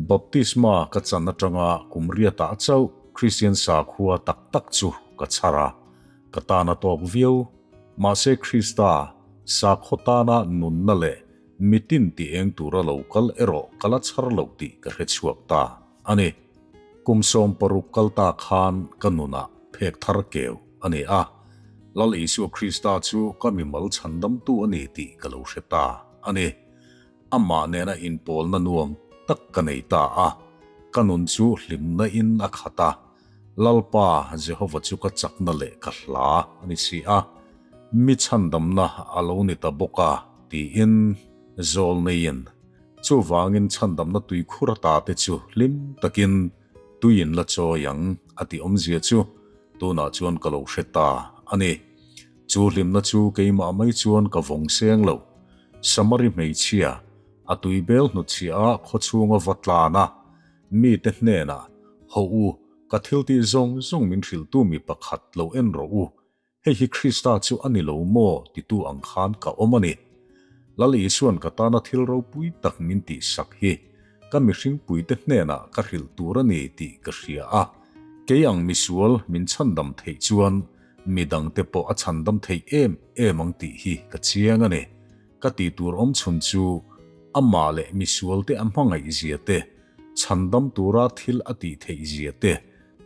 A: Baptisma ka chan atanga kum riatah chauh Kristian sakhua tak tak chu ka chhar a, ka tan a tawk viau. Mahse Krista sakhaw tana nunna leh mitin ti eng tura lo kal erawh ka la chhar lo tih ka hre chhuak ta a ni. Kum 16 kal ta khan ka nunah phek thar keu a ni a, Lal Isua Krista chu ka mimal chhandamtu a ni tih ka lo hre ta a ni. Amah nena inpawlna nuam tak ka nei ta a, ka nun chu hlimna in a khat a, Lalpa Jehova chu ka chakna leh ka hla a ni si a, mi chhandamna a lo ni ta bawk a, tiin zawl neiin chuvangin chhandamna tuikhur ata te chu hlim takin tui in la chawi ang a tih awmzia chu tunah chuan ka lo hre ta a ni. Chu hlimna chu keimah mai chuan ka vawng seng lo. Samari hmeichhia, a tuibel hnutchhiah a khawchhunga va tlan a, mite hnenah, Haw u, Ka thiltih zawng zawng min hrilhtu mi pakhat lo en rawh u, hei hi Krista chu a ni lo maw titu ang khan ka awm a ni. Lal Isuan ka tana thil ropui tak min tihsak hi ka mihringpuite hnenah ka hrilh tur a ni tih ka hria a, kei ang misual min chhandam theih chuan midangte pawh a chhandam theih em em ang tih hi ka chiang a ni. Ka tih tur awmchhun chu amah leh misualte a hmangaihzia te, chhandam tura thil a tih theihzia te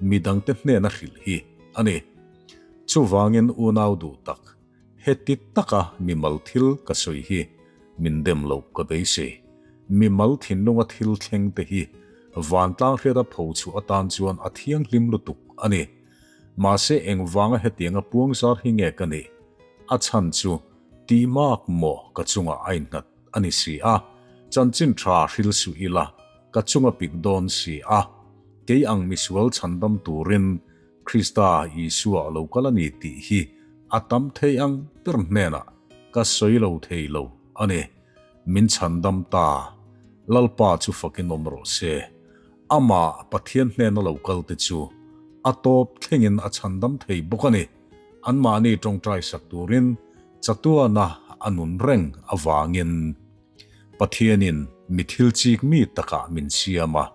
A: midangte hnena hrilh hi a ni. Chuvangin unau duh tak, heti taka mimal thil ka sawi hi min dem loh ka beisei. Mimal thinlunga thil thleng te hi vantlang hriata pho chhuah atan chuan a thianghlim lutuk a ni. Mahse engvanga hetianga puangzar hi nge ka nih? A chhan chu tih mak maw ka chungah a innghat a ni si a, chanchin tha hril suh ila ka chunga pik dawn si a, kei ang misual chhandam turin Krista Isua a lo kal a ni tih hi a tam thei ang ber hnenah ka sawi lo thei lo a ni. Min chhandam ta, Lalpa chu fakin awm rawh se. Amah Pathian hnena lo kal te chu a tawp thlengin a chhandam thei bawk a ni. Anmahni tawngtai sak turin chatuana a nun reng avangin Pathianin mi thil chik mi takah min siam a,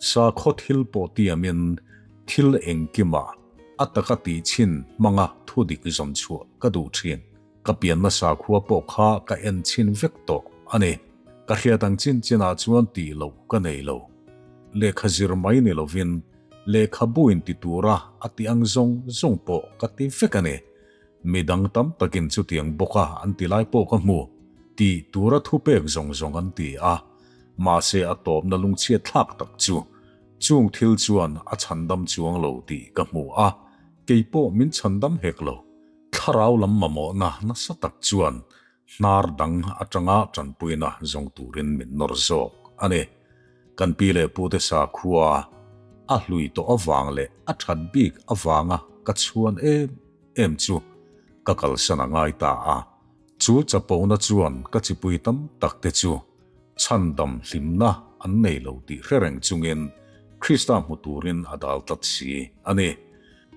A: sakhaw thil pawh tiamin thil engkimah a taka tihchhin hmanga thudik zawn chhuah ka duh thin. Ka pianna sakhua pawh kha ka en chhin vek tawh a ni. Ka hriat ang chin chinah chuan tih loh ka nei lo. Lehkha zir mai ni lovin lehkhabu in ti tura a tih ang zawng zawng pawh ka ti vek a ni. Mi dang tam takin chutiang bawka an ti lai pawh ka hmu. Tih tura thupek zawng zawng an ti a, mahse a tawpna lungchhiat thlak tak chu chung thil chuan a chhandam chuang lo tih ka hmu a, kei pawh min chhandam hek lo. Thlarau lam mamawhna nasa tak chuan hnar dang atanga tanpuina zawng turin min nawr zawk a ni. Kan pi leh pute sakhua a hlui tawh avang leh a that bik avanga ka chhuan em em chu ka kalsan a ngai ta a. Chu chapona chuan ka chipui tam tak te chu chhandam hlimna an nei lo tih hre reng chungin Krista hmu turin a dal tlat si a ni.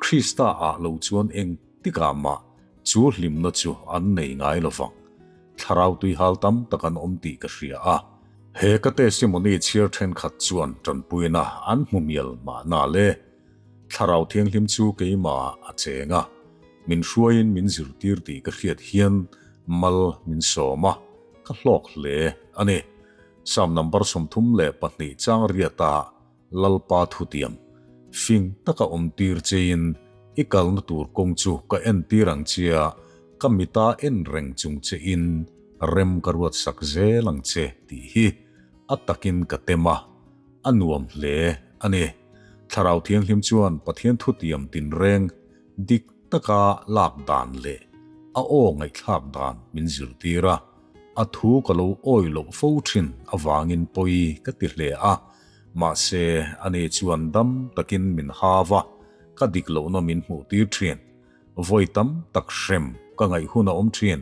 A: Krista ah lo chuan eng tikah mah chu hlimna chu an nei ngai lo vang. Thlarau tuihal tam tak an awm tih ka hria a. He ka testimony chhiar thenkhat chuan tanpuina an hmu mial mahna le. Thlarau Thianghlim chu keimah a cheng a, min hruaiin min zirtir tih ka hriat hian mal min sawm a, ka hlawk hle a ni. Psalm number 32 chang riata Lalpa thutiam, fing taka awmtir chein i kalna tur kawng chu ka entir ang chia, ka mita en reng chung chein rem ka ruatsak zel ang che tih hi a takin ka tem a, a nuam hle a ni. Thlarau Thianghlim chuan Pathian thutiam tinreng dik taka lak dan leh a aw ngaihthlak dan min zirtir a, a thu ka lo awi loh fo thin avangin pawi ka ti hle a, mahse ani chuan dam takin min hav a, ka dik lohna min hmuhtir thin. Vawi tam tak hrem ka ngaih hun a awm thin.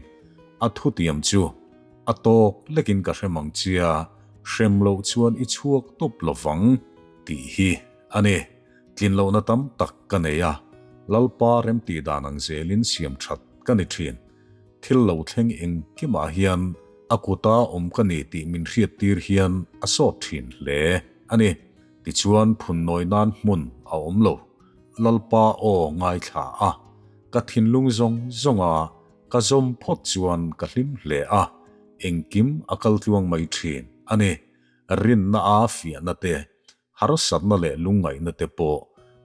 A: A thutiam chu a tawk lekin ka hrem ang chia, hrem loh chuan i chhuak tawp lovang tih hi a ni. Tlin lohna tam tak ka nei a, Lalpa remtih dan ang zelin siam that ka ni thin. Thil lo thleng engkimah hian a kuta awm ka ni tih min hriattir hian a sawt thin hle a ni. Tichuan phunnawi nan hmun a awm lo. Lalpa aw ngaithla a, ka thinlung zawng zawnga ka zawm phawt chuan ka hlim hle a, engkim a kal tluang mai thin a ni. Rinna a fiahna te, harsatna leh lungngaihna te pawh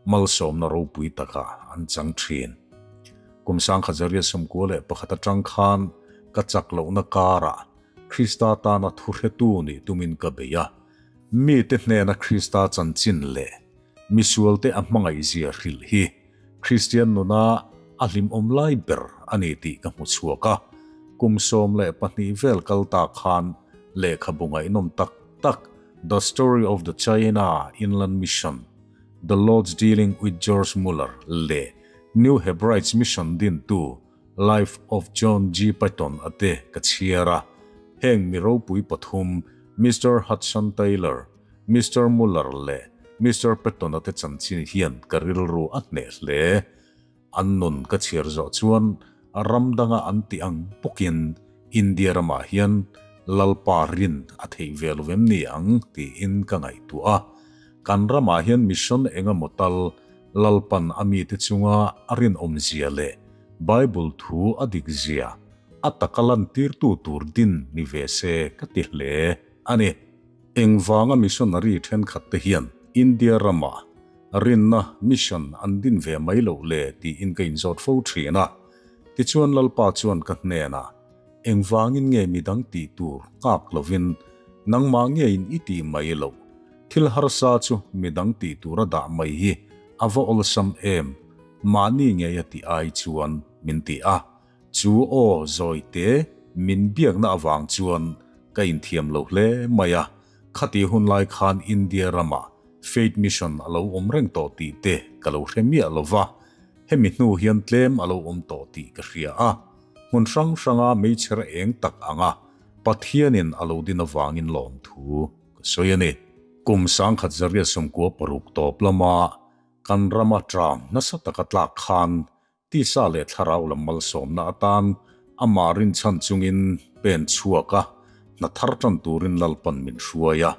A: malsawmna ropui takah an chang thin. Kum 1991 atang khan ka chak lohna karah Krista tana thuhretu nih tumin ka bei a, mite hnena Krista chanchin leh misualte a hmangaihzia hrilh hi Kristian nuna a hlimawm lai ber a ni tih ka hmu chhuak a. Kum 12 vel kal ta khan lehkhabu ngaihnawm tak tak The Story of the China Inland Mission, The Lord's Dealing with George Muller leh New Hebrides Mission dintu Life of John G. Paton a te ka chhiar a. Heng mi ropui pathum Mister Hudson Taylor, Mister Muller leh Mister Patton-a te chanchin hian ka rilru a hneh hle. An nun ka chhiar zawh chuan ram danga an tih ang bawkin India ramah hian Lalpa rin a theih ve lo em ni ang tiin ka ngaihtuah a. Kan ramah hian mission eng emaw tal Lalpan a mite chunga a rinawmzia leh Bible thu a dikzia a taka lantirtu tur din ni ve se ka ti hle a ni. Engvanga missionary thenkhat te hian India ramah rinna mission an din ve mai loh le tiin ka inzawt fo thin a. Tichuan Lalpa chuan ka hnenah, Engvangin nge midang tih tur nghak lovin nangmah ngeiin i tih mai loh? Thil harsa chu midang tih tura dah mai hi a va awlsam em? Mahni ngei a tih ai chuan min ti a. Chu aw zawite min biakna avang chuan ka inthiam lo hle mai a, khati hun lai khan India ramah Faith Mission a lo awm reng tawh tih te ka lo hre miah lo va, hemi hnu hian tlem a lo awm tawh tih ka hria a, hmun hrang hranga meichher eng tak anga Pathianin a lo din avangin lawmthu ka sawi a ni. Kum 1996 tawp lama kan rama ṭam nasa taka tlak khan Tisa leh thlarau lam malsawmna atan amah rinchhan chungin pen chhuak a, hna thar tan turin Lalpan min hruai a.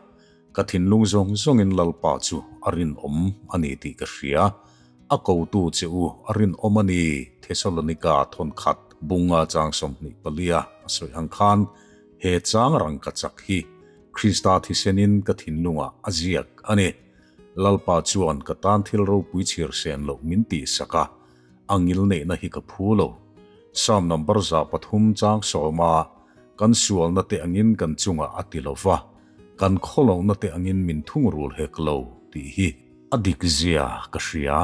A: Ka thinlung zawng zawngin Lalpa chu a rinawm a ni tih ka hria. A kotu che u a rinawm a ni, Thesalonika thawnkhat bunga chang 24 a sawi ang khan he chang rangkachak hi Krista thisenin ka thinlungah a ziak a ni. Lalpa chuan ka tan thil ropui chhir sen loh min tihsak a, a ngil neihna hi ka phu lo. Psalm number 300 chang sawma kan sualna te angin kan chungah a ti lo va, kan khawlohna te angin min thungrul hek lo tih hi a dik zia ka hria.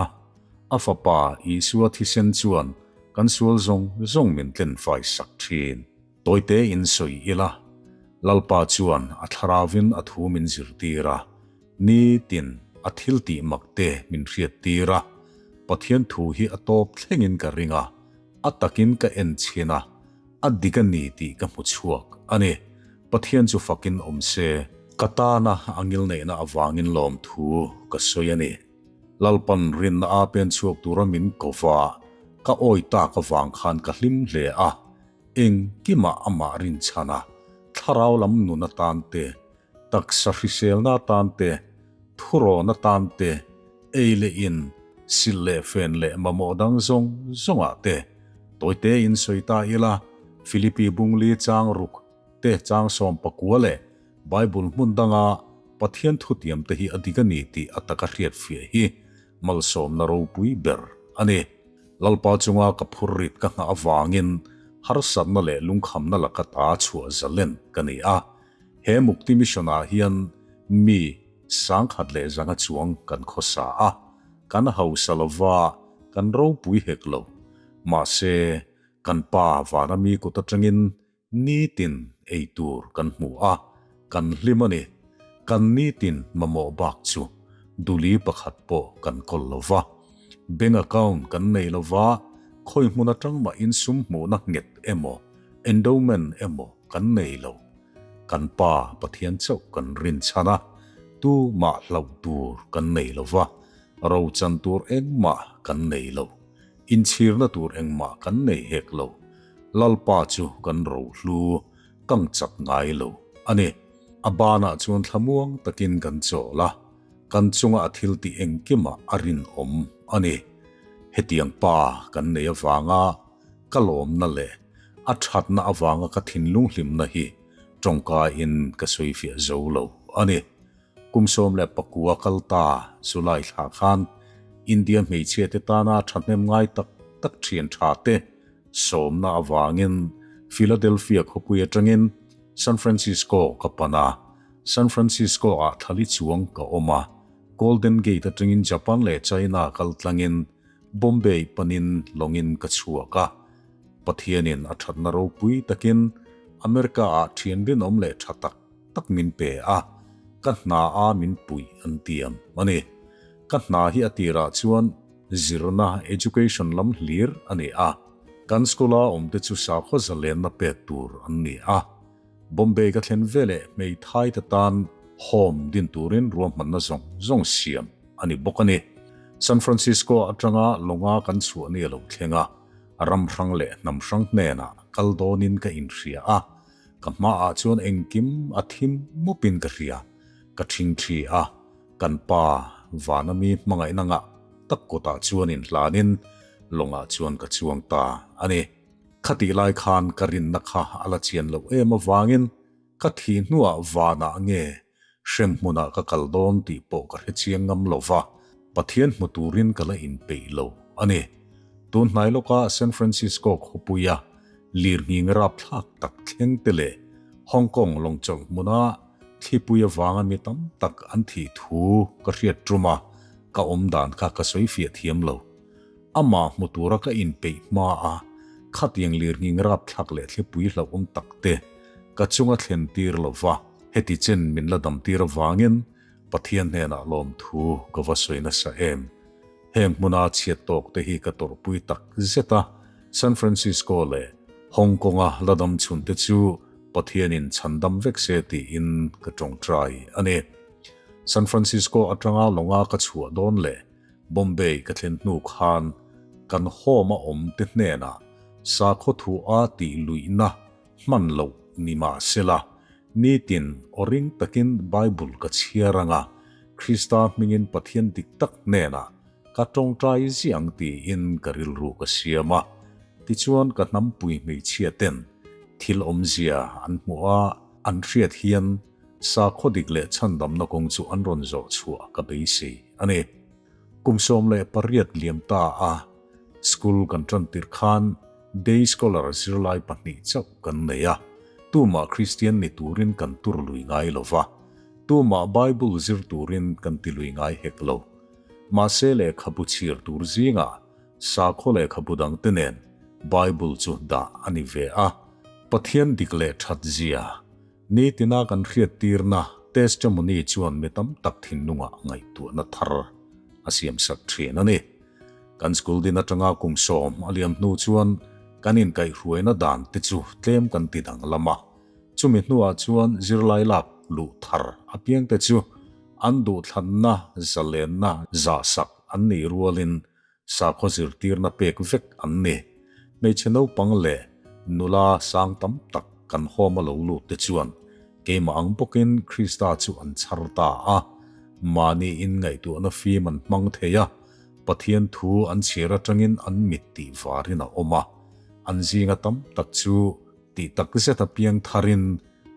A: A fapa Isua thisen chuan kan sual zawng zawng min tlenfai sak thin. Tawite in sawi ila, Lalpa chuan a thlaravin a thu min zirtir a, Nitin a thil tih mak te min hriat tir a, Pathian thu hi a tawp thlengin ka ring a, a takin ka en chhin a, a dik a ni tih ka hmu chhuak a ni. Pathian chu fakin awm se, ka tana a ngilneihna avangin lawmthu ka sawi a ni. Lalpan rinna a pen chhuak tura min ko va, ka awi tak avang khan ka hlim hle a, engkimah amah rinchhan a, thlarau lam nun atan te, Taksa hriselna atan te, thurawn atan te, ei leh in, silh leh fen leh mamawh dang zawng zawngah te, tawite in sawi ta ila, Philippi bungli chang ruk te chang 19 leh Bible hmun danga Pathian thutiam te hi a dik a ni tih a taka hriat fiah hi malsawmna ropui ber a ni. Lalpa chunga ka phurrit ka nghah avangin harsatna leh lungkhamna laka ta chhuah zalen ka ni a. He Mukti Mission ah hian mi 1100 chuang kan khawsa a, kan hausa lova kan ropui hek lo. Mahse, kan pa vana mi kut atangin nitin ei tur kan hmu a, kan hlim a ni. Kan nitin mamawh bak chu duli pakhat pawh kan kawl lova. Bank account kan nei lova, khawi hmun atang mah insum hmuhna nghet emaw, endowment emaw kan nei lo. Kan Pa Pathian chauh kan rinchhan a, tu mah hlauh tur kan nei lo va, rochan tur engmah kan nei lo, inchhirna tur engmah kan nei hek lo. Lalpa chu kan rohlu kang chak ngai lo a ni. A banah chuan thlamuang takin kan chawl a, kan chunga a thil tih engkimah a rinawm a ni. Hetiang Pa kan nei avanga ka lawmna leh a thatna avanga ka thinlung hlimna hi tawngkaiin ka sawi fiah zo lo a ni. Kum 19 kal ta July thla khan India hmeichhia te tana thahnem ngai tak tak thian tha te sawmna avangin Philadelphia khawpui atangin San Francisco ka pan a, San Francisco ah thlali chuang ka awm a, Golden Gate atangin Japan leh China kal tlangin Bombay panin lawngin ka chhuak a. Pathianin a thatna ropui takin America ah thian rinawm leh tha tak tak min pe a, ka hna a min puih an tiam a ni. Ka hna hi a tirah chuan zirna, education, lam hlir a ni a, kan school a awmte chu sakhaw zalenna pek tur an ni a. Bombay ka thlen veleh hmeithai te tan. Home din turin ruahmanna zawng zawng siam a ni bawk a ni. San Francisco atanga lawnga kan chhuah ni a lo thleng a, ram hrang leh hnam hrang hnenah kal dawnin ka inhria a, ka hmaah chuan engkim a thim mupin ka hria, ka ṭhingṭhi a, kan pa vana mi hmangaihna ngah tak kutah chuan inhlanin lawngah chuan ka chuang ta a ni. Khatih lai khan ka rinna kha a la chian loh em avangin Ka thih hnuah vanah nge hrem hmunah ka kal dawn tih pawh ka hre chiang ngam lo va, Pathian hmu turin ka la inpeih lo a ni. Tun hnai lawka San Francisco khawpuia lirnghing rapthlak tak thleng te leh Hong Kong lawngchawlh hmuna thlipui avanga mi tam tak an thih thu ka hriat tum a, ka awm dan kha ka sawi fiah thiam lo. Amah hmu tura ka inpeih hma a, khatiang lirnghing rapthlak leh thlipui hlauhawm tak te ka chunga thlen tir lo va, heti chen min la dam tir avangin Pathian hnenah lawmthu ka va sawi nasa em. Heng hmuna chhiat tawk te hi ka tawrhpui tak zet a, San Francisco leh Hong Kong-a la dam chhun te chu Pathianin chhan dam vek se tiin ka tawngtai a ni. San Francisco atanga lawnga ka chhuah dawn leh Bombay ka thlen hnu khan kan home a awm te hnenah sakhaw thu a tih luihna hman loh ni mah sela, nitin aw ring takin Bible ka chhiar anga Krista hmingin Pathian dik tak hnenah ka tawngtai ziah ang tiin ka rilru ka siam a. Tichuan ka hnampui hmeichhia ten thil awmzia an hmuh a, an hriat hian Sakhaw dik leh chhandamna kawng chu an rawn zawh chhuah ka beisei a ni. Kum 18 liam ta a school kan tan tirh khan day scholar zirlai pahnih chauh kan nei a, tumah Kristian ni turin kan tur lui ngai lo va, tumah Bible zir turin kan ti lui ngai hek lo. Mahse lehkhabu chhiar tur zingah sakhaw lehkhabu dangte nen Bible chu dah a ni ve a, Pathian dik leh that zia Nitina kan hriattirna testimony chuan mi tam tak thinlungah ngaihtuahna thar a siamsak thin a ni. Kan school din atanga kum sawm a liam hnu chuan kan inkaihhruaina dan te chu tlem kan ti danglam a. Chumi hnuah chuan zirlai lak luh thar apiangte chu an duhthlanna zalenna zahsak an nih rualin Sakhaw zirtirna pek vek an ni. Hmeichhe naupang leh nula sang tam tak kan home a lo lut te chuan keimah ang bawkin Krista chu an chhar ta a. Mahni in ngaihtuahna fim an hmang thei a, Pathian thu an chhiar atangin an mit tih varin a awm a. An zinga tam tak chu tih tak zeta piang tharin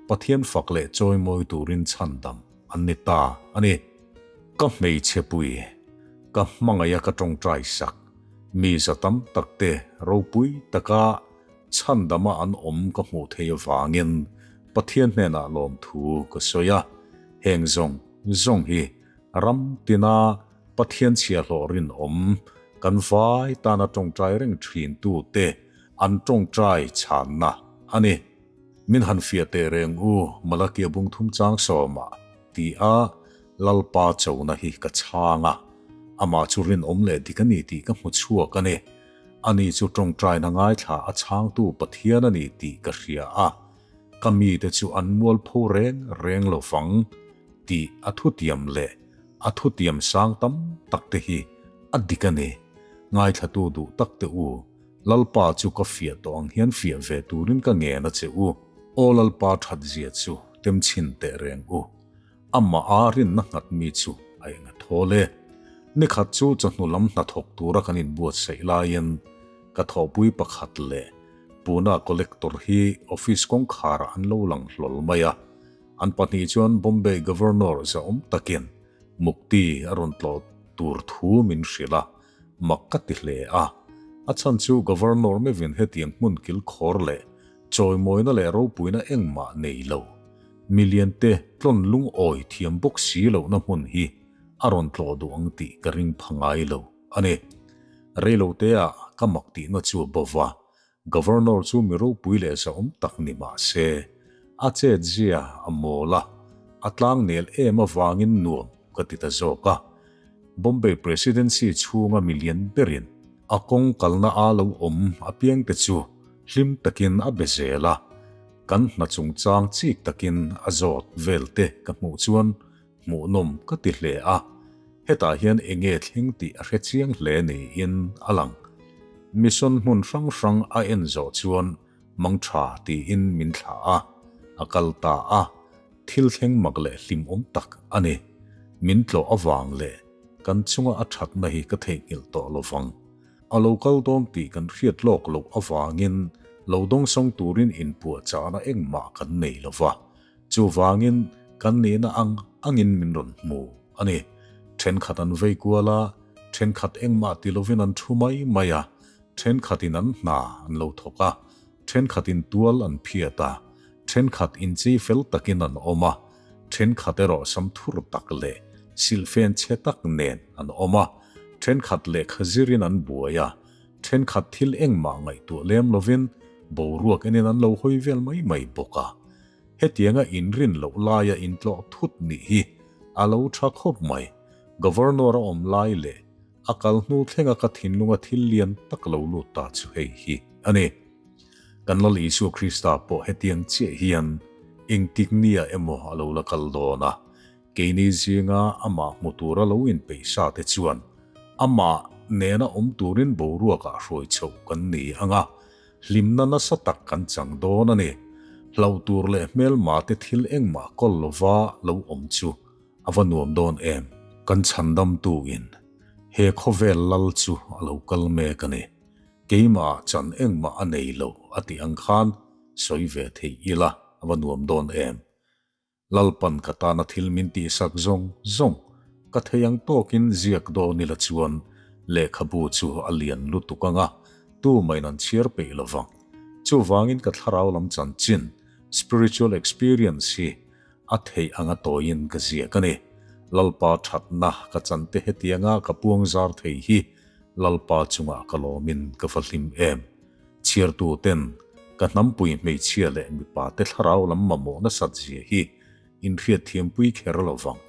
A: Pathian fak leh chawimawi turin chhandam an ni ta a ni. Ka hmeichhe pui, ka hmangaih a ka tawngtai sak, mi za tam tak te ropui taka chhandama an awm ka hmuh theih avangin Pathian hnenah lawmthu ka sawi a, heng zawng zawng hi ram tina Pathian chhiahhlawh rinawm kan vai tana tawngtai reng thin tute an tawngtai chhanna a ni. Min han fiah teh reng u, Malakia bung thum chang sawmah ti a Lalpa chona hi ka chhang a, amah chu rinawm leh dik a ni tih ka hmu chhuak a ni. Ani chu tawngtaina ngaithla a chhangtu Pathian a ni tih ka hria a, ka mite chu an mualpho reng reng lo vang tih a thutiam leh a thutiam sang tam tak te hi a dik a ni. Ngaithlatu duh tak te u, Lalpa chu ka fiah tawh ang hian fiah ve turin ka ngen a che u. Aw Lalpa that zia chu temchhin teh reng u. Amah a rinna nghat mi chu a eng a thawl e. Nikhat chu chawhnu lam hnathawk tura kan inbuatsaih laiin ka thawhpui pakhat leh Pune collector hi office kawngkharah an lo lang hlawl mai a. An pahnih chuan Bombay Governor zahawm takin Mukti a rawn tlawh tur thu min hrilh a, mak ka ti hle a. A chhan chu Governor mevin hetiang hmun kilkhawr leh chawimawina leh ropuina engmah nei lo. Milian te tlawn lungawi thiam bawk si lohna hmun hi a rawn tlawh duh ang tih ka ring pha ngai lo a ni. Reilote ah ka mak tihna chu a bo va, Governor chu mi ropui leh zahawm tak ni mah se, a chet zia a mawl a, a tlang nel em avangin nuam ka ti ta zawk a. Bombay Presidency chhunga milian berin a kawng kalna a lo awm apiangte chu hlim takin a be zel a. Kan hna chungchang chik takin a zawt vel te ka hmuh chuan hmuhnawm ka ti hle a, hetah hian enge thleng tih a hre chiang hle niin a lang. Mission hmun hrang hrang a en zawh chuan mangtha tiin min thlah a, a kal ta a, thil thleng mak leh hlimawm tak a ni. Min tlawh avang leh kan chunga a thatna hi ka theihnghilh tawh lovang. A lo kal dawn tih kan hriat lawk loh avangin lo dawngsawng turin inpuahchahna engmah kan nei lo va, chuvangin kan nihna ang angin min rawn hmu a ni. Thenkhat an vei kual a, thenkhat engmah ti lovin an thu mai mai a, thenkhatin an hna an lo thawk a, thenkhatin tual an phiat a, thenkhat inchei fel takin an awm a, thenkhat erawh sam thur tak leh silhfen chhe tak nen an awm a, thenkhat lehkha zirin an buai a, thenkhat thil engmah ngaihtuah lem lovin boruak enin an lo hawi vel mai mai bawk a. Hetianga inrin loh laia intlawh thut nih hi a lo tha khawp mai. Governor a awm lai leh a kal hnu thlenga ka thinlunga thil lian tak lo lut ta chu hei hi a ni. Kan Lal Isua Krista pawh hetiang chiah hian engtik nia emaw a lo la kal dawn a, keini zinga amah hmu tura lo inpeih sa te chuan amah nena awm turin boruakah hruai chhoh kan ni ang a, hlimna nasa tak kan chang dawn a ni. Hlauh tur leh hmelma te thil engmah kawl lova lo awm chu a va nuam dawn em? Kan chhandamtu in he khawvel lal chu a lo kal mek a ni. Keimah chan engmah a nei lo a tih ang khan sawi ve thei ila a va nuam dawn em? Lalpan ka tana thil min tihsak zawng zawng ka thei ang tawkin ziak dawn ila chuan lehkhabu chu a lian lutuk ang a, tumahin an chhiar peih lo vang. Chuvangin ka thlarau lam chanchin, spiritual experience, hi a theih anga tawiin ka ziak a ni. Lalpa thatna ka chante hetianga ka puang zar thei hi Lalpa chungah ka lawmin ka va hlim em. Chhiartu ten ka hnampui hmeichhia leh mipa te thlarau lam mamawh nasat zia hi inhriat thiampui kher lo vang.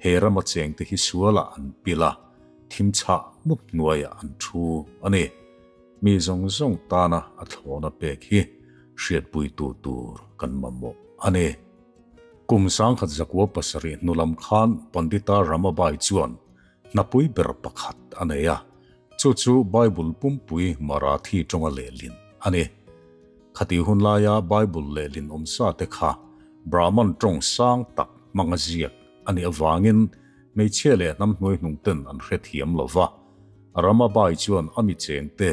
A: He rama chengte hi sualah an pil a, thim chhah mup hnuaiah an thu a ni. Mi zawng zawng tana a thlawna pek hi hriatpuitu tur kan mamawh a ni. Kum 1907 hnu lam khan Pandita Ramabai chuan Hnapui ber pakhat a nei a, chu chu Bible pumpui Marathi tawnga lehlin a ni. Khatih hun laia Bible lehlin awmsa te kha Brahman tawng sang tak hmanga ziak a nih avangin hmeichhia leh hnam hnuaihnung ten an hrethiam lo va. Ramabai chuan a mi chengte,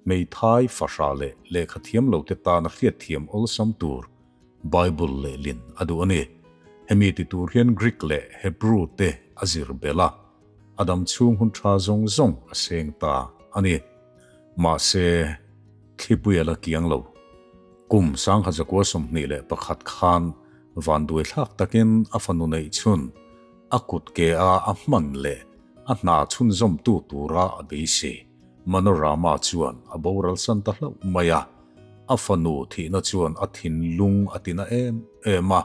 A: hmeithai, fahra leh lehkha thiam lo te tana hriatthiam awlsam tur Bible lehlin a duh a ni. Hemi ti tur hian Greek leh Hebrew te a zir belh a, a dam chhung hun tha zawng zawng a seng ta a ni. Mahse, thlipui a la kiang lo. Kum 1921 khan vanduai thlak takin a fanu neih chhun a kut ke a a hman leh a hna chhunzawmtu tura a beisei. Manorama chuan a boral san ta hlauh mai a, a fanu thihna chuan a thinlung a tina em em a,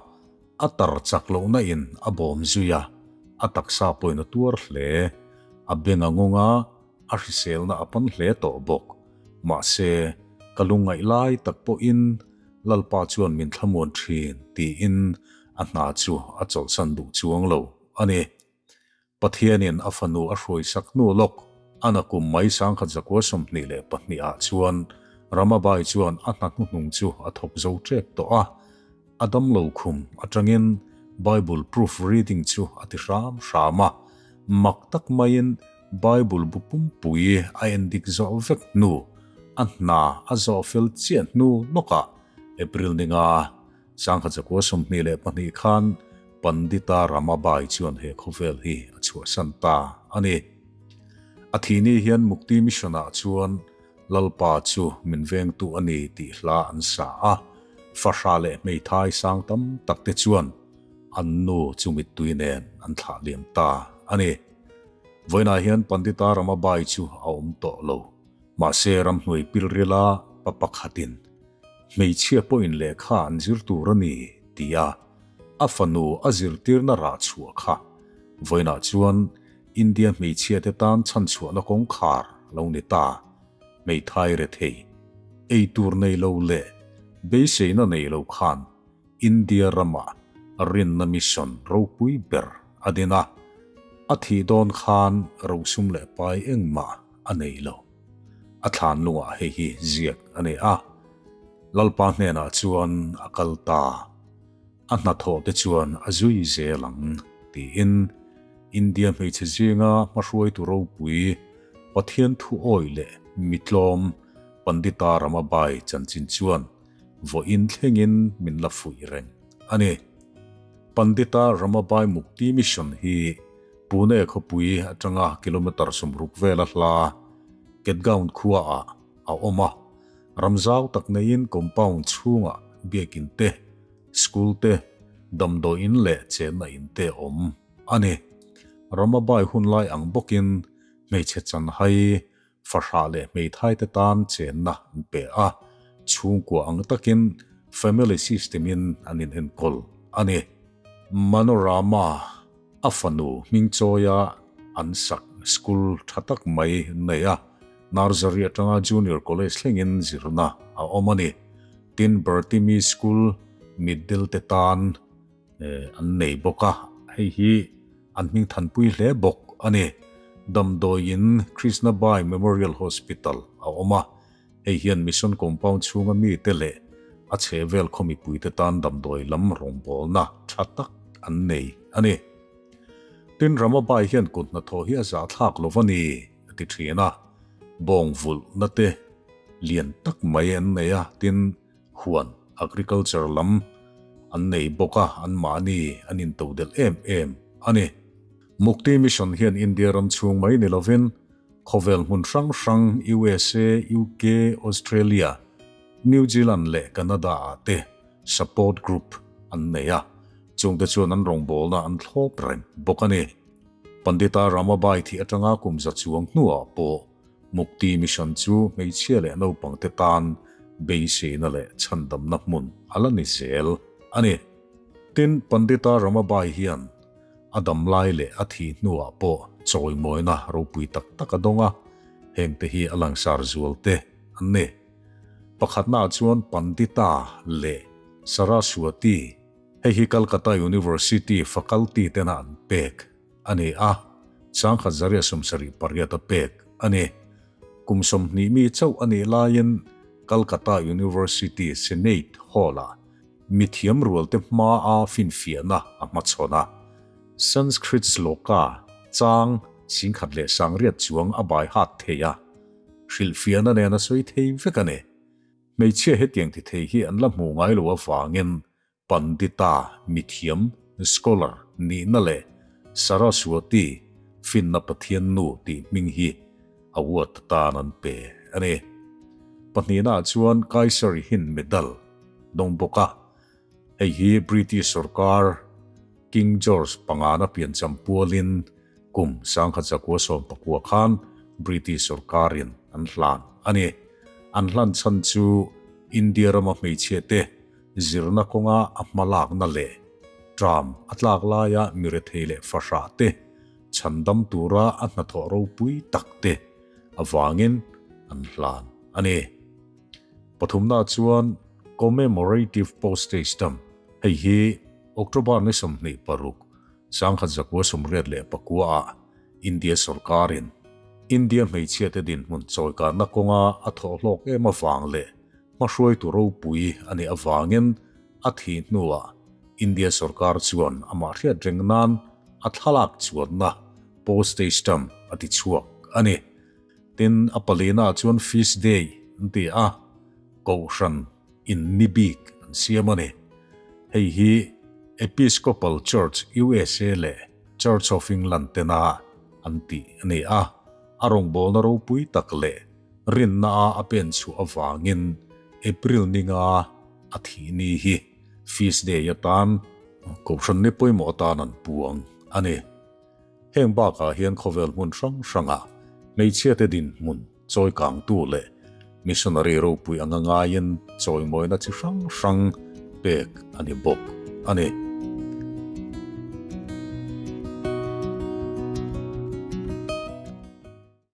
A: a tar chak lohna in a bawm zui a, a taksa pawhin a tuar hle, a beng a ngawng a, a hriselna a pan hle tawh bawk. Mahse, ka lungngaih lai tak pawhin Lalpa chuan min thlamuan thin tiin a hna chu a chawlhsan duh chuang lo a ni. Pathianin a fanu a hruaisak hnu lawk a nakum mai 1922 ah chuan Ramabai chuan a hna hnuhnung chu a thawk zo tep tawh a, a damlo khum atangin Bible proof reading chu a ti hram hram a, mak tak maiin Bible bu pumpui a endik zawh vek hnu a hna a zawh fel chiah hnu lawkah April ninga 1922 khan Pandita Ramabai chuan he khawvel hi a chhuahsan ta a ni. A thihni hian Mukti Mission-ah chuan Lalpa chu min vengtu a ni tih hla an sa a, fahrah leh hmeithai sang tam tak te chuan an nu chu mittui nen an thlah liam ta a ni. Vawiinah hian Pandita Ramabai chu a awm tawh lo. Mahse ramhnuai pilrila pa pakhatin Hmeichhia pawhin lehkha an zir tur a ni, tia a fanu a zirtirna rah chhuah kha vawiinah chuan India hmeichhiate tan chhanchhuahna kawngkhar lo ni ta. Hmeithai rethei, ei tur nei lo leh Beiseina nei lo khan India ramah rinna mission ropui ber a din a, a thih dawn khan rosum leh pai engmah a nei lo. A thlan lungah hei hi ziak a ni a, Lalpa hnenah chuan a kal ta, a hnathawh te chuan a zui zel ang tiin India hmeichhe zinga hmahruaitu ropui Pathian thu awih leh mitlawm Pandita Ramabai chanchin chuan vawiin thlengin min la fuih reng a ni. Pandita Ramabai Mukti Mission hi Pune khawpui atanga kilometre 60 vela hla Kedgaon khuaah a awm a, ram zau tak neiin compound chhungah biakin te, school te, damdawiin leh chenna in te awm a ni. Ramabai hunlai ang bawkin hmeichhe chanhai Fahrah leh hmeithai te tan chenna an pe a, chhungkua ang takin family system in an in enkawl a ni. Manorama a fanu hming chawia an sak school tha tak mai an nei a, nursery atanga junior college thlengin zirna a awm a ni. Tin, Bartimi School mitdel te tan an nei bawk a, hei hi an hming thanpui hle bawk a ni. Damdawiin Krishnabai Memorial Hospital a awm a, hei hian Mission Compound chhunga mite leh a chhehvel khaw mipuite tan damdawi lam rawngbawlna tha tak an nei a ni. Tin, Ramabai hian kut hnathawh hi a zahthlak lo va ni, a ti thin a, bawng vulhna te lian tak mai an nei a, tin, Huan, agriculture, lam an nei bawk a, anmahni an intodelh em em a ni. Mukti Mission hian India ram chhung mai ni lovin khawvel hmun hrang hrang USA, UK, Australia, New Zealand leh Canada ah te support group an nei a, chungte chuan an rawngbawlna an thlawp reng bawk a ni. Pandita Ramabai thih atanga kum za chuang hnuah pawh Mukti Mission chu hmeichhia leh naupangte tan beiseina leh chhandamna hmun a la ni zel a ni. Tin, Pandita Ramabai hian a damlai leh a thih hnuah pawh chawimawina ropui tak tak a dawng a, hengte hi a langsar zual te an ni. Pakhatnaah chuan Pandita leh Saraswati, hei hi Calcutta University faculty tena an pek, a ni a, 1978 a pek a ni. Kum 20 mi chauh a nih laiin Calcutta University Senate Hall-ah mithiam rualte hmaa finfiahna a hmachhawn a. Sanskrit sloka chang 1800 chuang a bai hat thei a, hrilhfiahna nen a sawi thei vek a ni. Hmeichhia hetiang ti thei hi an la hmuh ngai lo avangin Pandita, mithiam, scholar, nihna leh Saraswati, finna Pathian nu tih hming hi award atan an pe a ni. Pahnihnaah chuan Kaiser Hind Medal dawng bawk a, hei hi British sorkar King George pangana piancham pualin kum 1919 khan British sorkarin an hlan a ni. An hlan chhan chu India rama hmeichhia te Zirna kawnga a hmalakna leh ṭam a tlak laia mirethei leh fahrah te chhandam tura a hnathawh ropui tak te avangin an hlan a ni. Pathumna chuan Commemorative Postage Stamp, hei hi October ni 26, 1984 ah India sorkarin India hmeichhiate dinhmun chawikanna kawnga a thawhhlawk em avang leh Hmahruaitu ropui a nih avangin a thih hnuah India sorkar chuan amah hriat reng nan a thlalak chuanna postage stamp a ti chhuak a ni. Tin, a palina chuan Feast Day an ti a, Kohhran in ni bik an siam a ni. Hei hi Episcopal Church USA leh Church of England tena an tih a ni a, a rawngbawlna ropui tak leh Rinna a a pen chhuah avangin April ninga a thih ni hi Feast Day atan Kohhran ni pawimawh atan an puang a ni. Heng bakah hian khawvel hmun hrang hrangah hmeichhiate dinhmun chawikangtu leh missionary ropui anga ngaiin chawimawina chi hrang hrang pek a ni bawk a ni.